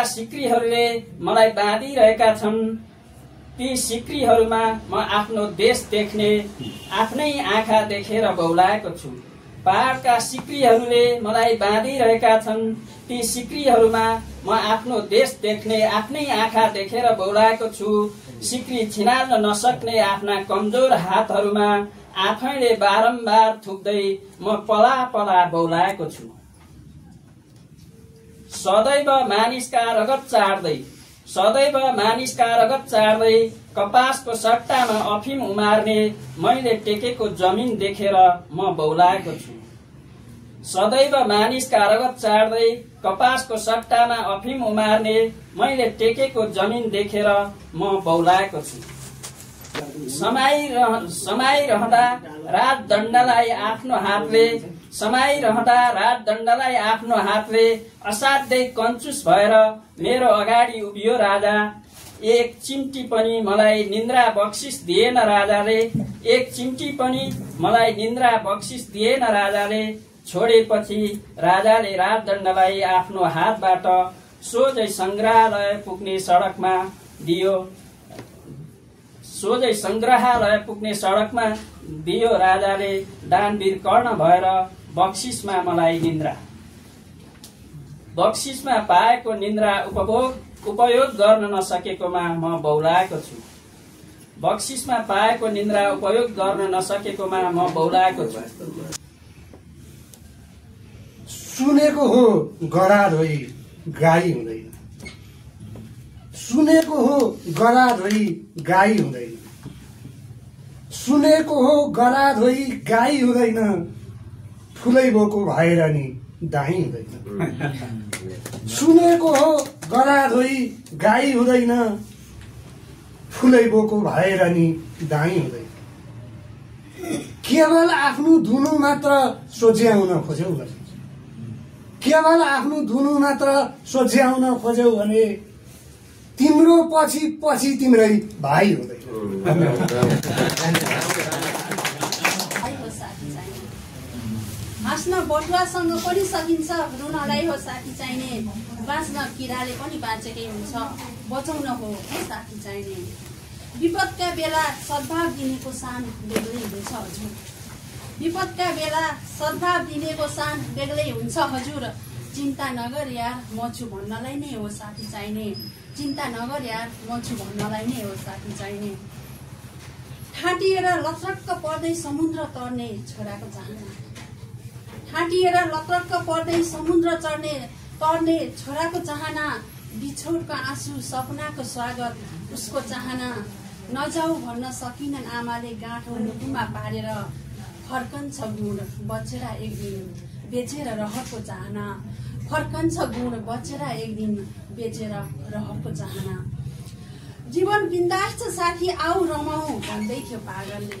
सिक्रीहरूले मलाई बाँधिरहेका छन् ती सिक्रीहरूमा म आफ्नो देश देख्ने आफ्नै आँखा देखेर बौलाएको छु पहाडका सिक्रीहरूले मलाई बाँधिरहेका छन् ती सिक्रीहरूमा म आफ्नो देश देख्ने आफ्नै आँखा देखेर बौलाएको छु सिक्री छिनाल्न नसक्ने आफ्ना कमजोर हातहरूमा आफैले बारम्बार थुक्दै म पला पला बौलाएको छु सदैव मानिसका रगत चाड्दै कपासको सट्टामा अफिम उमार्ने मैले टेकेको जमिन देखेर म बौलाएको छु सदैव मानिसका रगत चाड्दै कपासको सट्टामा अफिम उमार्ने मैले टेकेको जमिन देखेर म बौलाएको छु समाइरहँदा राजदण्डलाई आफ्नो हातले असाध्यै कन्चुस भएर मेरो अगाडि उभियो राजा एक चिम्टी पनि मलाई निन्द्रा बक्सिस दिएन राजाले छोडेपछि राजाले राजदण्डलाई आफ्नो हातबाट सोझै संग्रहालय पुग्ने सडकमा दियो राजाले दानवीर कर्ण भएर बक्सिसमा मलाई बक्सिसमा पाएको निन्द्रा उपयोग गर्न नसकेकोमा म बौलाएको छु सुनेको हो गरा धोई गाई हुँदैन सुनेको हो गरा धोई गाई हुँदैन सुनेको हो गरा धोई गाई हुँदैन ठुलै बोको भएर नि दाही हुँदैन सुनेको हो गरा धोई गाई हुँदैन ठुलै बोको भएर नि दाही हुँदैन केवल आफ्नो धुनु मात्र सोझ्याउन खोज्यौ भने तिम्रो पछि तिम्रै भाइ हुँदैन हाँस्न बटुवासँग पनि सकिन्छ रुनलाई हो साथी चाहिने बाँच्न किराले पनि बाँचेकै हुन्छ बचाउन हो साथी चाहिने विपदका बेला सद्भाव दिनेको सान बेग्लै हुन्छ हजुर विपदका बेला सद्भाव दिनेको सान बेग्लै हुन्छ हजुर चिन्ता नगर यार म छु भन्नलाई नै हो साथी चाहिने चिन्ता नगर यार म छु भन्नलाई नै हो साथी चाहिने ठाटिएर लचक्क पर्दै समुद्र तर्ने छोराको चाहना ठाटिएर लत्रक्क पर्दै समुद्र तर्ने छोराको चाहना, बिछोडको आँसु सपनाको स्वागत उसको चाहना। नजाऊ भन्न सकिनन् आमाले गाँठो मुटुमा पारेर, फर्कन्छ गुण बचेर एक दिन बेचेर रहरको चाहना। फर्कन्छ गुण बचेर एक दिन बेचेर रहरको चाहना। जीवन बिन्दास छ साथी आऊ रमाऊ भन्दै थियो पागलले।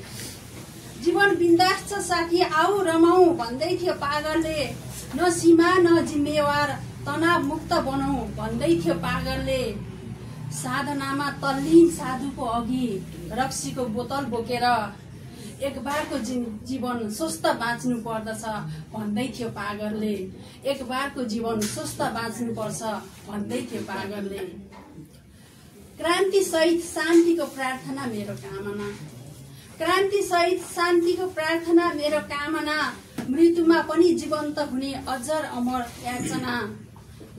जीवन बिन्दास छ साथी आऊ रमाऊ भन्दै थियो पागलले। न सीमा न जिम्मेवार तनाव मुक्त बनाऊ भन्दै थियो पागलले। साधनामा तल्लीन साधुको अघि रक्सीको बोतल बोकेर एक बारको जीवन स्वस्थ बाँच्नु पर्दछ भन्दै थियो पागलले। एक बारको जीवन स्वस्थ बाँच्नु पर्छ भन्दै थियो पागलले। क्रान्ति सहित शान्तिको प्रार्थना मेरो कामना। क्रान्ति सहित शान्तिको प्रार्थना मेरो कामना। मृत्युमा पनि जीवन्त हुने अजर अमर याचना।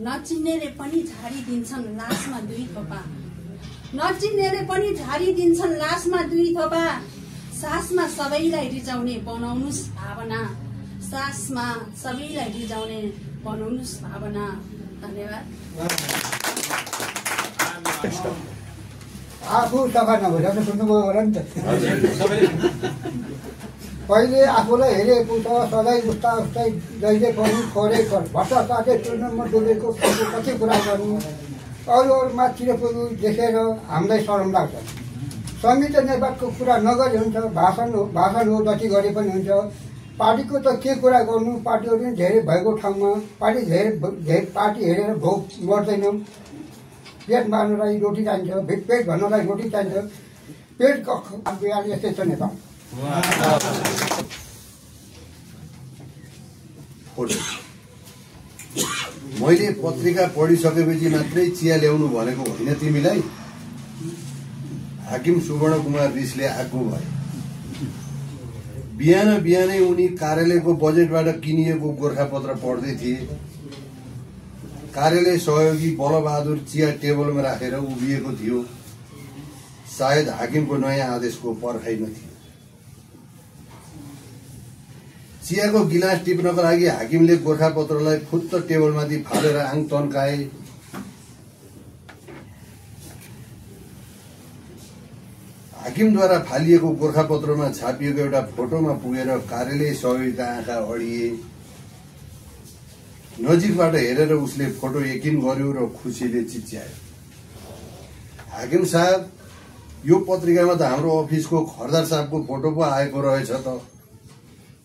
नचिन्नेले पनि झारिदिन्छन् लासमा दुई थोपा। नचिन्नेले पनि झारिदिन्छन् लासमा दुई थोपा। सासमा सबैलाई रिजाउने बनाउनुस् भावना। सासमा सबैलाई रिजाउने बनाउनुस् भावना। धन्यवाद। आफू सफा नभएर सुन्नुभयो होला नि त। पहिले आफूलाई हेरेको त सधैँ उस्ता उस्तै जहिले पनि खोरे भट्टाचार्य टुर्नामा डुबेको कति कुरा गर्नु। अरू माथितिर पुग्नु देखेर हामीलाई शरम लाग्छ। संहित नेपालको कुरा नगरे हुन्छ। भाषण हो जति गरे पनि हुन्छ। पार्टीको त के कुरा गर्नु। पार्टीहरू पनि धेरै भएको ठाउँमा पार्टी पार्टी हेरेर भोक मर्दैनौँ। पेट मार्नलाई रोटी चाहिन्छ। पेट भर्नलाई रोटी चाहिन्छ। पेट यस्तै छ नेपाल। मैले पत्रिका पढिसकेपछि मात्रै चिया ल्याउनु भनेको होइन तिमीलाई। हाकिम सुवर्ण कुमार रिसले आगो भए। बिहान बिहानै उनी कार्यालयको बजेटबाट किनिएको गोर्खापत्र पढ्दै थिए। कार्यालय सहयोगी बलबहादुर चिया टेबलमा राखेर उभिएको थियो। सायद हाकिमको नयाँ आदेशको पर्खाइमा थियो। चियाको गिलास टिप्नको लागि हाकिमले गोर्खापत्रलाई फुत्त टेबलमाथि फालेर आङ तन्काए। हाकिमद्वारा फालिएको गोर्खापत्रमा छापिएको एउटा फोटोमा पुगेर कार्यालय सहयोगीका आँखा अडिए। नजिकबाट हेरेर उसले फोटो यकिन गर्यो र खुसीले चिच्यायो। हाकिम साहब, यो पत्रिकामा त हाम्रो अफिसको खरदार साहबको फोटो पो आएको रहेछ त।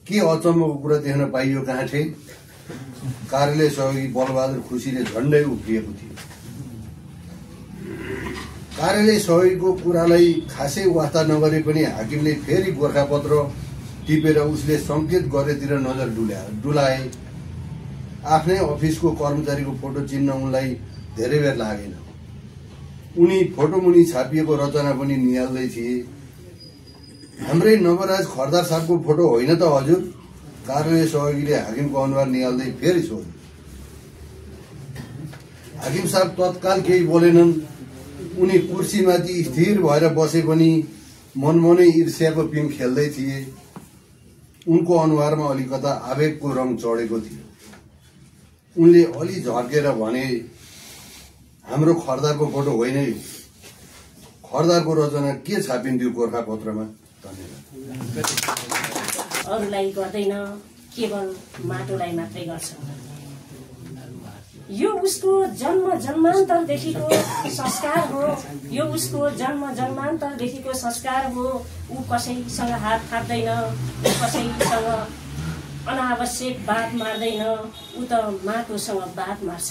के अचम्मको कुरा देख्न पाइयो काँठे? कार्यालय सहयोगी बलबहादुर खुसीले झण्डै उभिएको थियो। कार्यालय सहयोगीको कुरालाई खासै वास्ता नगरे पनि हाकिमले फेरि गोर्खापत्र टिपेर उसले संकेत गरेतिर नजर डुलाए। आफ्नै अफिसको कर्मचारीको फोटो चिन्न उनलाई धेरै बेर लागेन। उनी फोटोमुनि छापिएको रचना पनि निहाल्दै थिए। हाम्रै नवराज खरदार साहबको फोटो होइन त हजुर? कार्यालय सहयोगीले हाकिमको अनुहार निहाल्दै फेरि सोधे। हाकिम साहब तत्काल केही बोलेनन्। उनी कुर्सीमाथि स्थिर भएर बसे पनि मनमनै ईर्ष्याको पिङ खेल्दै थिए। उनको अनुहारमा अलिकता आवेगको रङ चढेको थियो। उनले अलि झर्केर भने, हाम्रो खरदारको फोटो होइन यो। खरदारको रचना के छापिन्थ्यो गोर्खापत्रमा? अरूलाई गर्दैन, केवल माटोलाई मात्रै गर्छ। यो उसको जन्म जन्मान्तरदेखिको संस्कार हो। यो उसको जन्म जन्मान्तरदेखिको संस्कार हो। ऊ कसैसँग हात थाप्दैन, कसैसँग अनावश्यक बात मार्दैन। ऊ त माटोसँग बात मार्छ।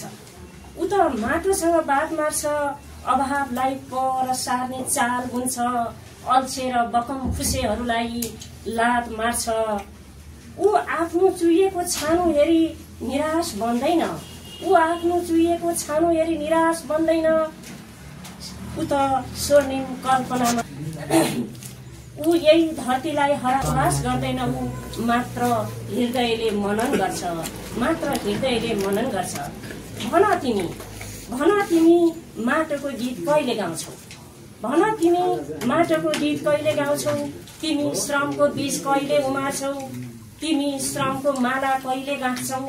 ऊ त माटोसँग बात मार्छ। अभावलाई पर सार्ने चाल हुन्छ। अल्छे र बकम खुसेहरूलाई लात मार्छ। ऊ आफ्नो चुहिएको छानो हेरी निराश बन्दैन। ऊ आफ्नो चुहिएको छानो हेरी निराश बन्दैन। ऊ त स्वर्णिम कल्पनामा ऊ यही धरतीलाई हरास गर्दैन। ऊ मात्र हृदयले मनन गर्छ। मात्र हृदयले मनन गर्छ। भन तिमी माटोको गीत कहिले गाउँछौ? भन तिमी माटोको गीत कहिले गाउँछौ? तिमी श्रमको बीज कहिले उमार्छौ? तिमी श्रमको माला कहिले गाँच्छौ,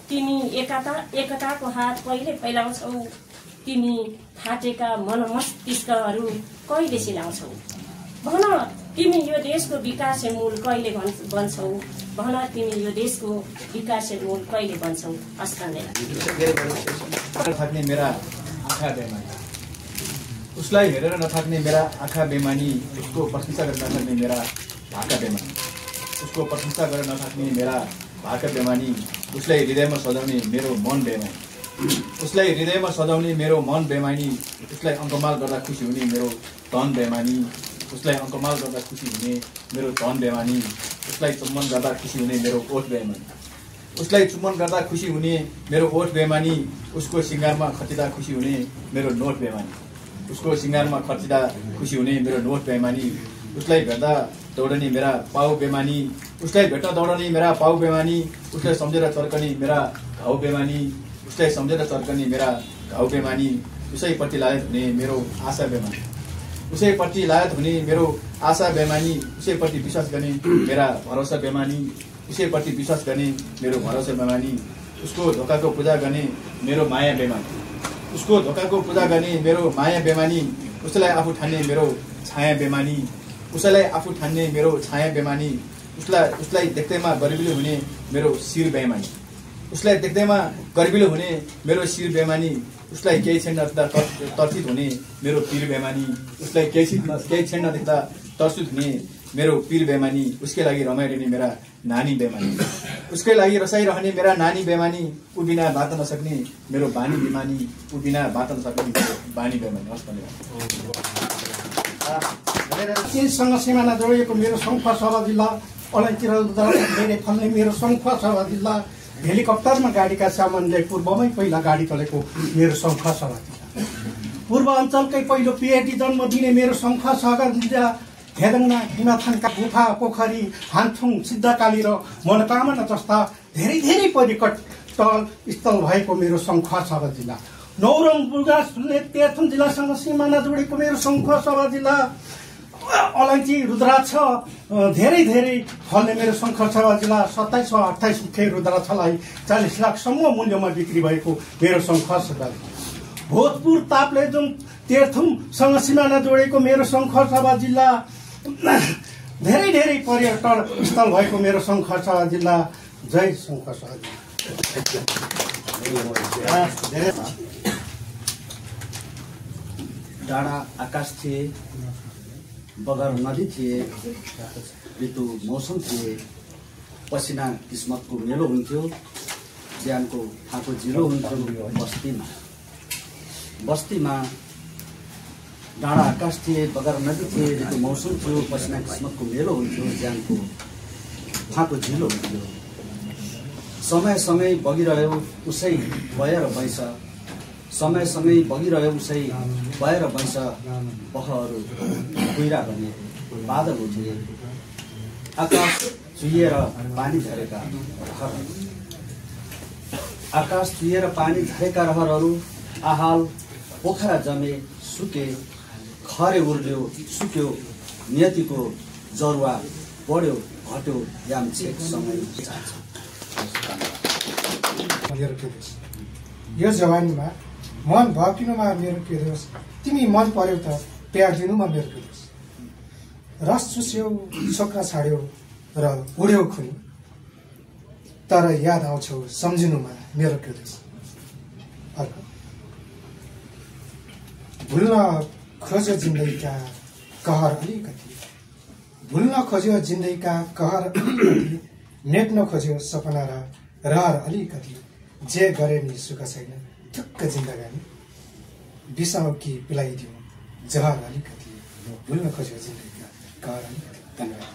तिमी एकताको हात कहिले फैलाउँछौ, तिमी फाटेका मन मस्तिष्कहरू कहिले सिलाउँछौ, भन तिमी यो देशको विकासे मूल कहिले बन्छौ, भन तिमी यो देशको विकासे मूल कहिले बन्छौ। नथाक्ने मेरा आँखा बेमानी, उसलाई हेरेर नथाक्ने मेरा आँखा बेमानी, उसको प्रशंसा गर्न नथाक्ने मेरा भाका बेमानी, उसको प्रशंसा गर्न नथाक्ने मेरा भाका बेमानी, उसलाई हृदयमा सजाउने मेरो मन बेमानी, उसलाई हृदयमा सजाउने मेरो मन बेमानी, उसलाई अङ्कमाल गर्दा खुसी हुने मेरो धन बेमानी, उसलाई अङ्कमाल गर्दा खुसी हुने मेरो धन बेमानी, उसलाई चुम्बन गर्दा खुसी हुने मेरो ओठ बेमानी, उसलाई चुम्बन गर्दा खुसी हुने मेरो ओठ बेमानी, उसको सिँगारमा खचिँदा खुसी हुने मेरो नोट बेमानी, उसको सिँगारमा खचिँदा खुसी हुने मेरो नोट बेमानी, उसलाई भेट्दा दौडने मेरा पाउ बेमानी, उसलाई भेट्न दौडने मेरा पाउ बेमानी, उसलाई सम्झेर चर्कने मेरा घाउ बेमानी, उसलाई सम्झेर चर्कने मेरा घाउ बेमानी, उसैपट्टि लायत हुने मेरो आशा बेमानी, उसैपट्टि लायत हुने मेरो आशा बेमानी, उसैपट्टि विश्वास गर्ने मेरा भरोसा बेमानी, उसैपट्टि विश्वास गर्ने मेरो भरोसा बेमानी, उसको धोकाको पूजा गर्ने मेरो माया बेमानी, उसको धोकाको पूजा गर्ने मेरो माया बेमानी, उसलाई आफू ठान्ने मेरो छाया बेमानी, उसैलाई आफू ठान्ने मेरो छाया बेमानी, उसलाई देख्दैमा गरिबिलो हुने मेरो शिर बेमानी, उसलाई देख्दैमा गरिबिलो हुने मेरो शिर बेमानी, उसलाई केही क्षण नदेख्दा तर्सित हुने मेरो पीर बेमानी, उसलाई केही क्षण नदेख्दा तर्सित हुने मेरो पीर बेमानी, उसकै लागि रमाइरहने मेरा नानी बेमानी, उसकै लागि रसाइरहने मेरा नानी बेमानी, ऊ बिना बाँच्न नसक्ने मेरो बानी बेमानी, ऊ बिना बाँच्न नसक्ने मेरो बानी बेमानी। हस् चीनसँग सिमाना जोडिएको मेरो सङ्खुवा सभा जिल्ला, अलैँची र धेरै फल्ने मेरो सङ्खुवा सभा जिल्ला, हेलिकप्टरमा गाडीका सामान ल्याइ पूर्वमै पहिला गाडी चलेको मेरो सङ्खुवा सभा जिल्ला, पूर्व अञ्चलकै पहिलो पिएचडी जन्म दिने मेरो सङ्खुवा सभा जिल्ला, हेदङना हिमाथानका गुफा पोखरी हानथुङ सिद्धकाली र मनोकामना जस्ता धेरै धेरै पर्यटक स्थल भएको मेरो सङ्खुवा सभा जिल्ला, नौरङ बुगा सुन्ने तेह्रथुम जिल्लासँग सिमाना जोडेको मेरो सङ्खुवा सभा जिल्ला, अलैँची रुद्राक्ष धेरै धेरै फल्ने मेरो सङ्खुवा सभा जिल्ला, 27 वा 28 मुखे रुद्राक्षलाई 40 लाखसम्म मूल्यमा बिक्री भएको मेरो सङ्खुवा सभा जिल्ला, भोजपुर ताप्लेजुङ तेह्रथुमसँग सिमाना जोडेको मेरो सङ्खुवा सभा जिल्ला, धेरै धेरै पर्यटन स्थल भएको मेरो सङ्खुवा सभा जिल्ला। जय सङ्खुवा सभा जिल्ला। डाँडा आकाश थिए, बगर नदी थिए, ऋतु मौसम थिए, पसिना किस्मतको मेलो हुन्थ्यो, ज्यानको थाको जिरो हुन्थ्यो बस्तीमा डाँडा आकाश थिए, बगर नदी थिए, ऋतु मौसम थियो, पसिना किस्मतको मेलो हुन्थ्यो, ज्यानको फाँको झिलो हुन्थ्यो। समय बगिरह्यो उसै भएर वैंश, समय बगिरह्यो उसै भएर वैंश, बहहरू कुहिरा बने बादल उठे, आकाश चुहिएर पानी झरेका रहरहरू, आकाश चुहिएर पानी झरेका रहरहरू, आहाल पोखरा जमे सुके, खरे उर्ल्यो सुक्यो, नियतिको जरुवा बढ्यो घट्यो, याम छेक समय जान्छ। यो जवानीमा मन भकिनुमा मेरो के दोष, तिमी मन पर्यो त प्यार दिनुमा मेरो के दोष, रस चुस्यौ छोक्रा छाड्यौ र उड्यौ खुन, तर याद आउँछौ सम्झिनुमा मेरो के दोष। अर्को भुल्न खोज्यो जिन्दगीका कहर अलिकति, भुल्न खोज्यो जिन्दगीका कहर अलिकति, मेट्न खोज्यो सपना र रहर अलिकति, जे गरे नि सुख छैन ठुक्क जिन्दगानी, बिसाउ कि पिलाइदियो जहर अलिकति, भुल्न खोज्यो जिन्दगीका कहर अलिकति। धन्यवाद।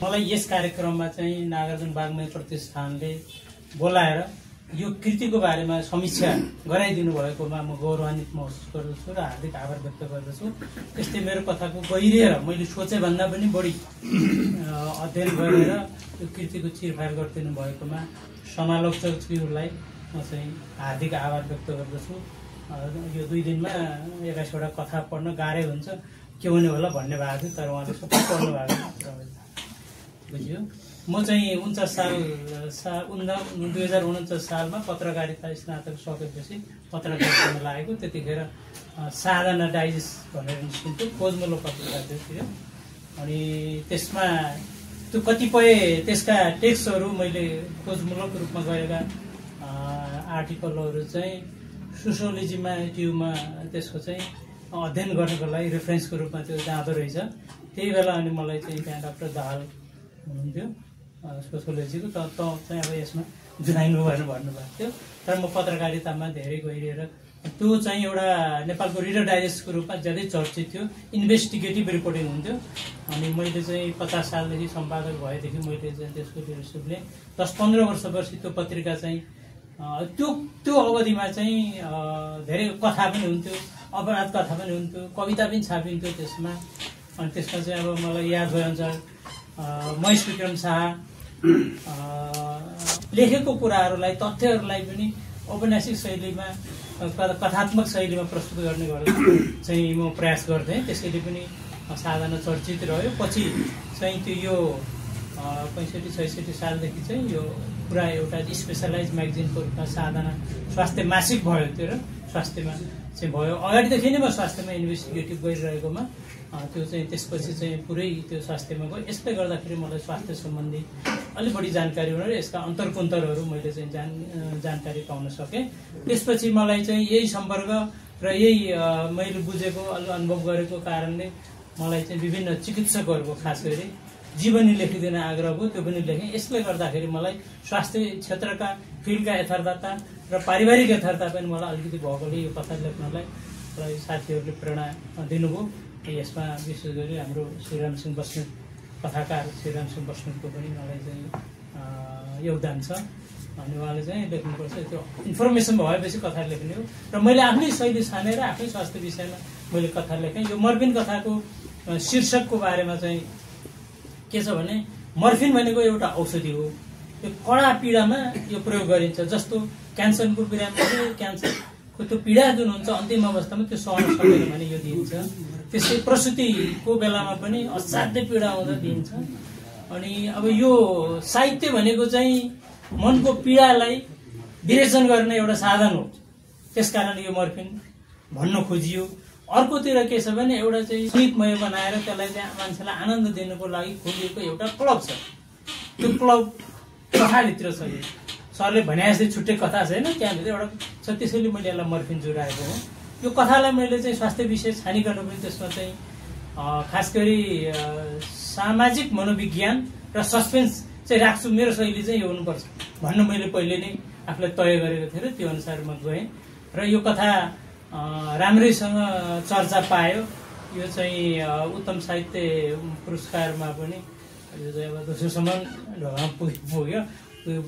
मलाई यस कार्यक्रममा चाहिँ नागार्जुन वाङ्मय प्रतिष्ठानले बोलाएर यो कृतिको बारेमा समीक्षा गराइदिनु भएकोमा म गौरवान्वित महसुस गर्दछु र हार्दिक आभार व्यक्त गर्दछु। त्यस्तै मेरो कथाको गहिरिएर मैले सोचे भन्दा पनि बढी अध्ययन गरेर यो कृतिको चिरफार गरिदिनु भएकोमा समालोचकज्यूलाई म चाहिँ हार्दिक आभार व्यक्त गर्दछु। यो 2 दिनमा 21वटा कथा पढ्न गाह्रै हुन्छ, के हुने होला भन्ने भएको थियो, तर उहाँले सबै पढ्नु भएको थियो। बुझ्यो। म चाहिँ 2049 सालमा पत्रकारिता स्नातक सकेपछि पत्रकारितामा लागेको। त्यतिखेर साधना डाइजेस्ट भनेर निस्किन्थ्यो, खोजमूलक पत्रिका थियो। अनि त्यसमा त्यो कतिपय त्यसका टेक्स्टहरू मैले खोजमूलक रूपमा गरेका आर्टिकलहरू चाहिँ सोसियोलोजीमा ट्युमा त्यसको चाहिँ अध्ययन गर्नको लागि रेफरेन्सको रूपमा त्यो जाँदो रहेछ। त्यही बेला अनि मलाई चाहिँ त्यहाँ डाक्टर दाहाल हुनुहुन्थ्यो सोसियोलोजीको, त चाहिँ अब यसमा जुनाइनु भनेर भन्नुभएको थियो। तर म पत्रकारितामा धेरै गइरहेर त्यो चाहिँ एउटा नेपालको रिडर डाइजेस्टको रूपमा ज्यादै चर्चित थियो। इन्भेस्टिगेटिभ रिपोर्टिङ हुन्थ्यो। अनि मैले चाहिँ 50 सालदेखि सम्पादक भएदेखि मैले चाहिँ त्यसको लिडरसिपले 10-15 वर्षपछि त्यो पत्रिका चाहिँ त्यो अवधिमा चाहिँ धेरै कथा पनि हुन्थ्यो, अपराध कथा पनि हुन्थ्यो, कविता पनि छापिन्थ्यो त्यसमा। अनि त्यसमा चाहिँ अब मलाई याद भएअनुसार महेश विक्रम शाह लेखेको कुराहरूलाई, तथ्यहरूलाई पनि औपन्यासिक शैलीमा, कथात्मक शैलीमा प्रस्तुत गर्ने गरेर चाहिँ म प्रयास गर्थेँ। त्यसैले पनि साधना चर्चित रह्यो। पछि चाहिँ त्यो यो 65-66 सालदेखि चाहिँ यो पुरा एउटा स्पेसलाइज म्यागजिनको रूपमा साधना स्वास्थ्य मासिक भयो। त्यो र स्वास्थ्यमा चाहिँ भयो। अगाडिदेखि नै म स्वास्थ्यमा इन्भेस्टिगेटिभ गरिरहेकोमा त्यो चाहिँ त्यसपछि चाहिँ पुरै त्यो स्वास्थ्यमा गयो। यसले गर्दाखेरि मलाई स्वास्थ्य सम्बन्धी अलि बढी जानकारी हुन र यसका अन्तरकुन्तरहरू मैले चाहिँ जानकारी पाउन सकेँ। त्यसपछि मलाई चाहिँ यही सम्पर्क र यही मैले बुझेको अनुभव गरेको कारणले मलाई चाहिँ विभिन्न चिकित्सकहरूको खास गरी जीवनी लेखिदिन आग्रह भयो। त्यो पनि लेखेँ। यसले गर्दाखेरि मलाई स्वास्थ्य क्षेत्रका फिल्डका यथार्थता र पारिवारिक यथार्थता पनि मलाई अलिकति भएकोले यो कथा लेख्नलाई साथीहरूले प्रेरणा दिनुभयो। यसमा विशेष गरी हाम्रो श्रीराम सिंह बस्नेत कथाकार श्रीराम सिंह बस्नेतको पनि मलाई चाहिँ योगदान छ। अनि उहाँले चाहिँ लेख्नुपर्छ, त्यो इन्फर्मेसन भएपछि कथा लेख्ने हो। र मैले आफ्नै शैली छानेर आफ्नै स्वास्थ्य विषयमा मैले कथा लेखेँ। यो मर्फिन कथाको शीर्षकको बारेमा चाहिँ के छ भने, मर्फिन भनेको एउटा औषधि हो। यो कडा पीडामा यो प्रयोग गरिन्छ। जस्तो क्यान्सरको बिरामीले क्यान्सरको त्यो पीडा जुन हुन्छ अन्तिम अवस्थामा त्यो सहन सक्दैन भने यो दिइन्छ। त्यसै प्रसुतिको बेलामा पनि असाध्य पीडा हुँदा दिइन्छ। अनि अब यो साहित्य भनेको चाहिँ मनको पीडालाई विरेचन गर्ने एउटा साधन हो। त्यसकारण यो मर्फिन भन्न खोजियो। अर्कोतिर के छ भने एउटा चाहिँ सङ्गीतमय बनाएर त्यसलाई चाहिँ मान्छेलाई आनन्द दिनुको लागि खोलिएको एउटा क्लब छ। त्यो क्लब कथाभित्र छ। यो सरले भने जस्तै छुट्टै कथा छैन, त्यहाँभित्र एउटा छ। त्यसैले मैले यसलाई मर्फिन जोडाएको हो। यो कथालाई मैले चाहिँ स्वास्थ्य विषय छानिकन पनि त्यसमा चाहिँ खास गरी सामाजिक मनोविज्ञान र सस्पेन्स चाहिँ राख्छु। मेरो शैली चाहिँ यो हुनुपर्छ भन्नु मैले पहिले नै आफूलाई तय गरेको थिएँ र त्यो अनुसार म गएँ। र यो कथा राम्रैसँग चर्चा पायो। यो चाहिँ उत्तम साहित्य पुरस्कारमा पनि यो चाहिँ अब दोस्रोसम्म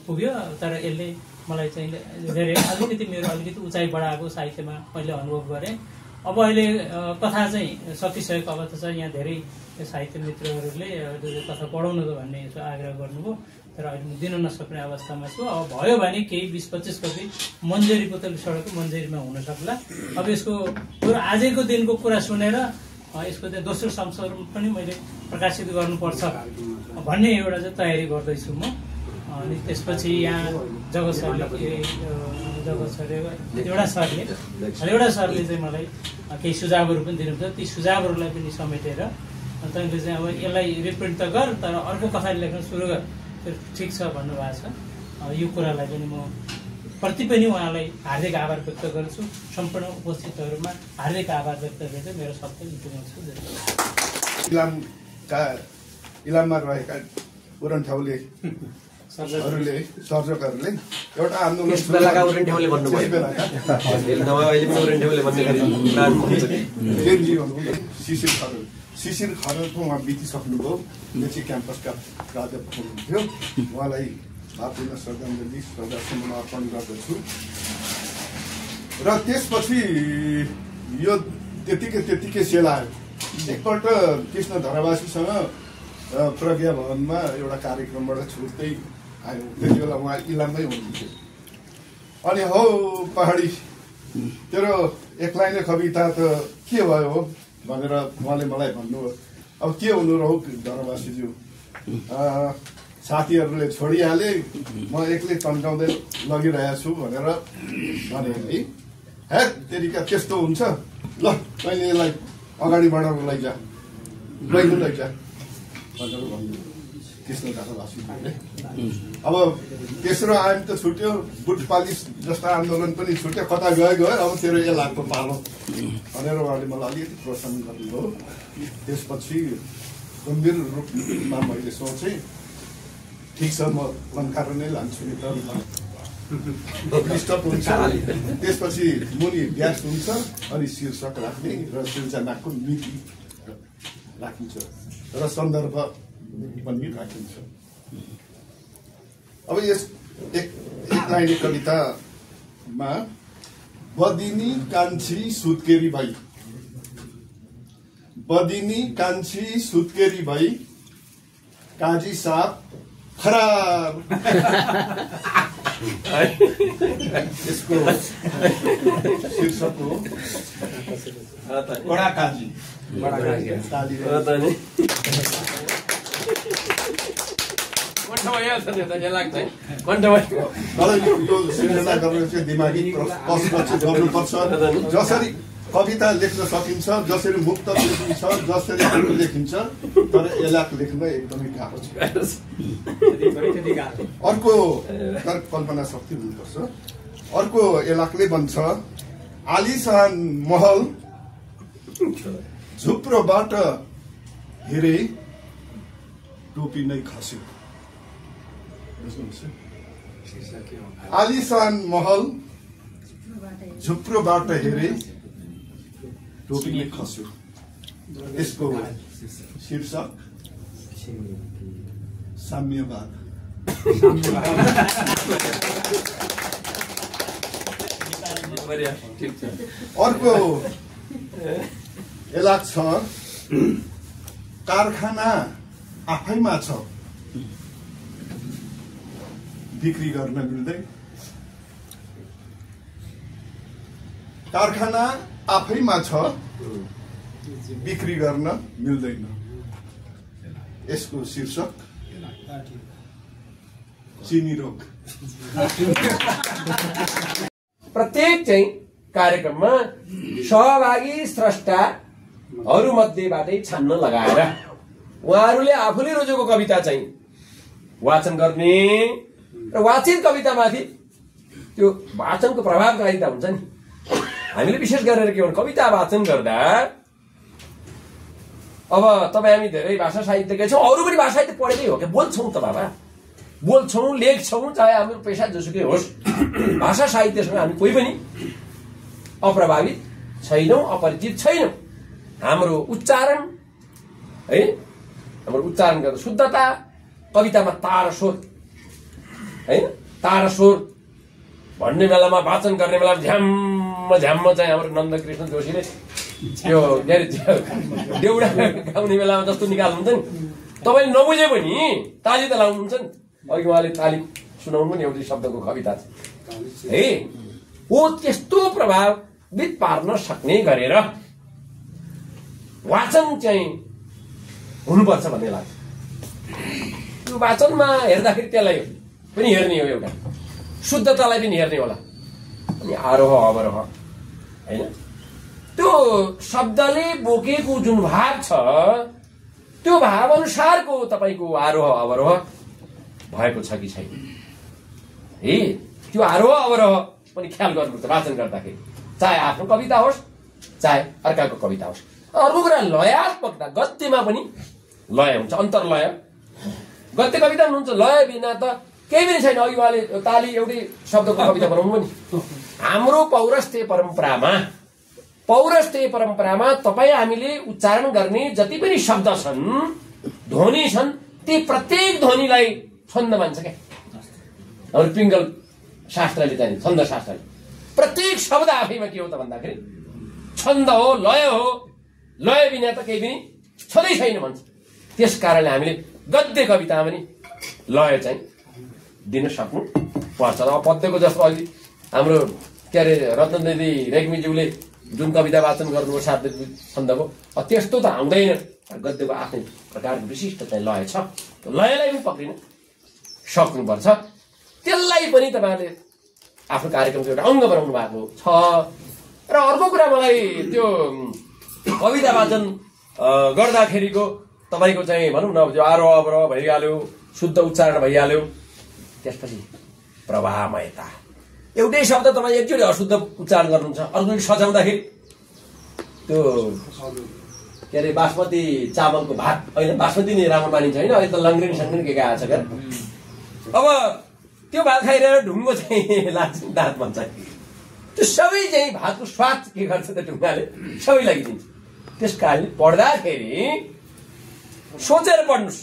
पुग्यो। तर यसले मलाई चाहिँ धेरै अलिकति मेरो अलिकति उचाइ बढाएको साहित्यमा मैले अनुभव गरेँ। अब अहिले कथा चाहिँ सकिसकेको अवस्था छ। यहाँ धेरै साहित्य मित्रहरूले कथा पढाउनु त भन्ने यसो आग्रह गर्नुभयो। तर अहिले म दिन नसक्ने अवस्थामा छु। अब भयो भने केही 20-25 कपी मन्जरी पुतली सडकको मन्जरीमा हुन सक्ला। अब यसको आजको दिनको कुरा सुनेर यसको चाहिँ दोस्रो संस्करण पनि मैले प्रकाशित गर्नुपर्छ भन्ने एउटा चाहिँ तयारी गर्दैछु म। अनि त्यसपछि यहाँ जगत सरले एउटा सरले चाहिँ मलाई केही सुझावहरू पनि दिनुहुन्छ। ती सुझावहरूलाई पनि समेटेर तैँले चाहिँ अब यसलाई रिप्रिन्ट त गर, तर अर्को कथा लेख्न सुरु गर, त्यो ठिक छ भन्नुभएको छ। यो कुरालाई पनि म प्रति पनि उहाँलाई हार्दिक आभार व्यक्त गर्छु। सम्पूर्ण उपस्थितहरूमा हार्दिक आभार व्यक्त गर्दै मेरो शब्द बिताउँछु। इलाममा रहेका उरन्ठ्याउले सर्जकहरूले एउटा आन्दोलन शिशिर खरेलको उहाँ बितिसक्नुभयो। मेची क्याम्पसका प्राध्यापक हुनुहुन्थ्यो। उहाँलाई भावपूर्ण श्रद्धाञ्जली श्रद्धासुमन अर्पण गर्दछु। र त्यसपछि यो त्यतिकै सेलायो। एकपल्ट कृष्ण धरावासीसँग प्रज्ञा भवनमा एउटा कार्यक्रमबाट छुट्दै आयो। त्यति बेला उहाँ इलाममै हुनुहुन्थ्यो। अनि हौ पहाडी तेरो एक लाइने कविता त के भयो भनेर उहाँले मलाई भन्नुभयो। अब के हुनु र हो धरावासीज्यू, साथीहरूले छोडिहाले म एक्लै तन्काउँदै लगिरहेको छु भनेर भने है हे तेरिका त्यस्तो हुन्छ ल तैँले यसलाई अगाडि बढाउनु लैजा गइनु लैजा भनेर भन्यो कृष्णदास वासुदेवले। अब तेस्रो आयम त छुट्यो, बुट पालिस जस्ता आन्दोलन पनि छुट्यो, कता गयो अब तेरो एलाको पालो भनेर उहाँले मलाई अलिकति प्रोत्साहन गर्नुभयो। त्यसपछि गम्भीर रूपमा मैले सोचेँ ठिक छ म लङ्कारो नै लान्छु नि त डिस्टर्ब हुन्छ। त्यसपछि मुनि व्यास हुन्छ अनि शीर्षक राख्ने र सिर्जनाको मिति राखिन्छ र सन्दर्भ पनि राखिन्छ। अब यस एक लाइने कवितामा बदिनी कान्छी सुत्केरी भई, बदिनी कान्छी सुत्केरी भई काजी साप खराब यसको शीर्षक हो बडा काजी। यो सिर्जना गर्न चाहिँ दिमागी कसरत चाहिँ गर्नुपर्छ। जसरी कविता लेख्न सकिन्छ, जसरी मुक्त लेखिन्छ, जसरी लेखिन्छ, तर एलाक लेख्न एकदमै गाह्रो छ। अर्को कल्पना शक्ति हुनुपर्छ। अर्को एलाकले भन्छ आलिशान महल झुप्रोबाट हेरे टोपी नै खस्यो। आलिशान महल झुप्रोबाट हेरे टोपी नै खस्यो। यसको शीर्षक साम्यवाद। अर्को एलाक छ कारखाना आफैमा छ, बिक्री गर्न मिल्दैन। कारखाना आफैमा छ, बिक्री गर्न मिल्दैन। यसको शीर्षक चिनी रोग। प्रत्येक चाहिँ कार्यक्रममा सहभागी स्रष्टाहरूमध्येबाटै छान्न लगाएर उहाँहरूले आफूले रोजेको कविता चाहिँ वाचन गर्ने र वाचित कवितामाथि त्यो वाचनको प्रभावकारिता हुन्छ नि। हामीले विशेष गरेर के भन्छ कविता वाचन गर्दा अब तपाईँ हामी धेरै भाषा साहित्यकै छौँ, अरू पनि भाषा साहित्य पढेकै हो क्या, बोल्छौँ त बाबा, बोल्छौँ लेख्छौँ, चाहे हाम्रो पेसा जोसुकै होस्। भाषा साहित्यसँग हामी कोही पनि अप्रभावित छैनौँ, अपरिचित छैनौँ। हाम्रो उच्चारण है, हाम्रो उच्चारण गर्दा शुद्धता, कवितामा तार स्वर है, तार स्वर भन्ने बेलामा वाचन गर्ने बेलामा झ्याम्म झ्याम्म चाहिँ हाम्रो नन्दकृष्ण जोशीले त्यो देउडा गाउने बेलामा जस्तो निकाल्नुहुन्छ नि, तपाईँले नबुझे पनि ताली त लाउनुहुन्छ नि। अघि उहाँले ताली सुनाउनु पनि एउटै शब्दको कविता छ है। हो त्यस्तो प्रभावित पार्न सक्ने गरेर वाचन चाहिँ हुनुपर्छ भन्ने लाग्छ। त्यो वाचनमा हेर्दाखेरि त्यसलाई पनि हेर्ने हो, एउटा शुद्धतालाई पनि हेर्ने होला, अनि आरोह अवरोह होइन, त्यो शब्दले बोकेको जुन भाव छ त्यो भाव अनुसारको तपाईँको आरोह अवरोह भएको छ कि छैन है। त्यो आरोह अवरोह पनि ख्याल गर्नुपर्छ वाचन गर्दाखेरि, चाहे आफ्नो कविता होस् चाहे अर्काको कविता होस्। अर्को कुरा लयात्मकता, गद्यमा पनि लय हुन्छ, अन्तर्लय। गद्य कविता पनि हुन्छ, लय बिना त केही पनि छैन। अघि उहाँले ताली एउटै शब्दको कविता बनाउनु पनि। हाम्रो पौरस्त्य परम्परामा तपाईँ हामीले उच्चारण गर्ने जति पनि शब्द छन्, ध्वनि छन्, ती प्रत्येक ध्वनिलाई छन्द मान्छ क्या हाम्रो पिङ्गल शास्त्रले चाहिँ, छन्द शास्त्रले। प्रत्येक शब्द आफैमा के हो त भन्दाखेरि छन्द हो, लय हो, लय बिना त केही पनि छँदै छैन भन्छ। त्यस कारणले हामीले गद्य कवितामा पनि लय चाहिँ दिन सक्नु पर्छ। अब पद्यको जस्तो अहिले हाम्रो के अरे रत्न दिदी रेग्मीज्यूले जुन कविता वाचन गर्नुभयो 7 छन्दको त्यस्तो त आउँदैन। गद्यको आफ्नै प्रकारको विशिष्ट चाहिँ लय छ, त्यो लयलाई पनि पक्रिन सक्नुपर्छ। त्यसलाई पनि तपाईँहरूले आफ्नो कार्यक्रमको एउटा अङ्ग बनाउनु भएको छ। र अर्को कुरा मलाई त्यो कविता वाचन गर्दाखेरिको तपाईँको चाहिँ भनौँ न त्यो आरोह अवरोह भइहाल्यो, शुद्ध उच्चारण भइहाल्यो, त्यसपछि प्रवाहमयता। एउटै शब्द तपाईँ एकचोटि अशुद्ध उच्चारण गर्नुहुन्छ, अर्कोचोटि सजाउँदाखेरि त्यो के अरे बासमती चामलको भात होइन, बासमती नै राम्रो मानिन्छ होइन, अहिले त लङ्ग्रेन सङ्ग्रेन के आएको छ क्या। अब त्यो भात खाइरहेर ढुङ्गो चाहिँ लाग्छ दाँतमा चाहिँ, त्यो सबै चाहिँ भातको स्वाद के गर्छ त ढुङ्गाले सबै लगाइदिन्छ। त्यस कारणले पढ्दाखेरि सोचेर पढ्नुहोस्,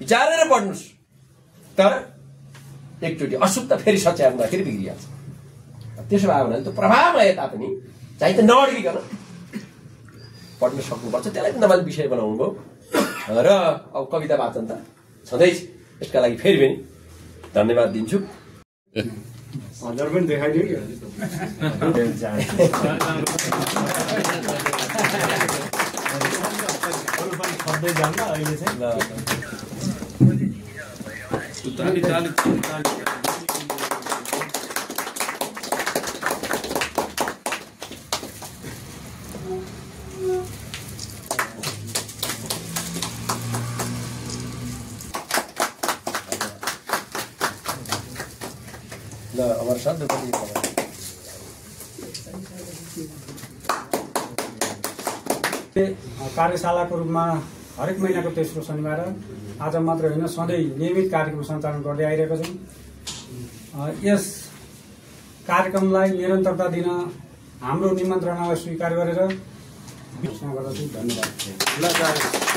विचारेर पढ्नुहोस्, तर एकचोटि अशुद्ध फेरि सच्याउँदाखेरि बिग्रिहाल्छ। त्यसो भयो भने त्यो प्रभावमयता पनि चाहिँ त नअड्किकन पढ्न सक्नुपर्छ। त्यसलाई पनि तपाईँले विषय बनाउनु भयो र अब कविता वाचन त छँदैछ। यसका लागि फेरि पनि धन्यवाद दिन्छु। हजुर पनि देखाइदियो कि अहिले चाहिँ हमारे साथ कार्यशालाको रूपमा हरेक महिनाको तेस्रो शनिबार आज मात्र होइन सधैँ नियमित कार्यक्रम सञ्चालन गर्दै आइरहेका छौँ। यस कार्यक्रमलाई निरन्तरता दिन हाम्रो निमन्त्रणालाई स्वीकार गरेर घोषणा गर्दछु। धन्यवाद।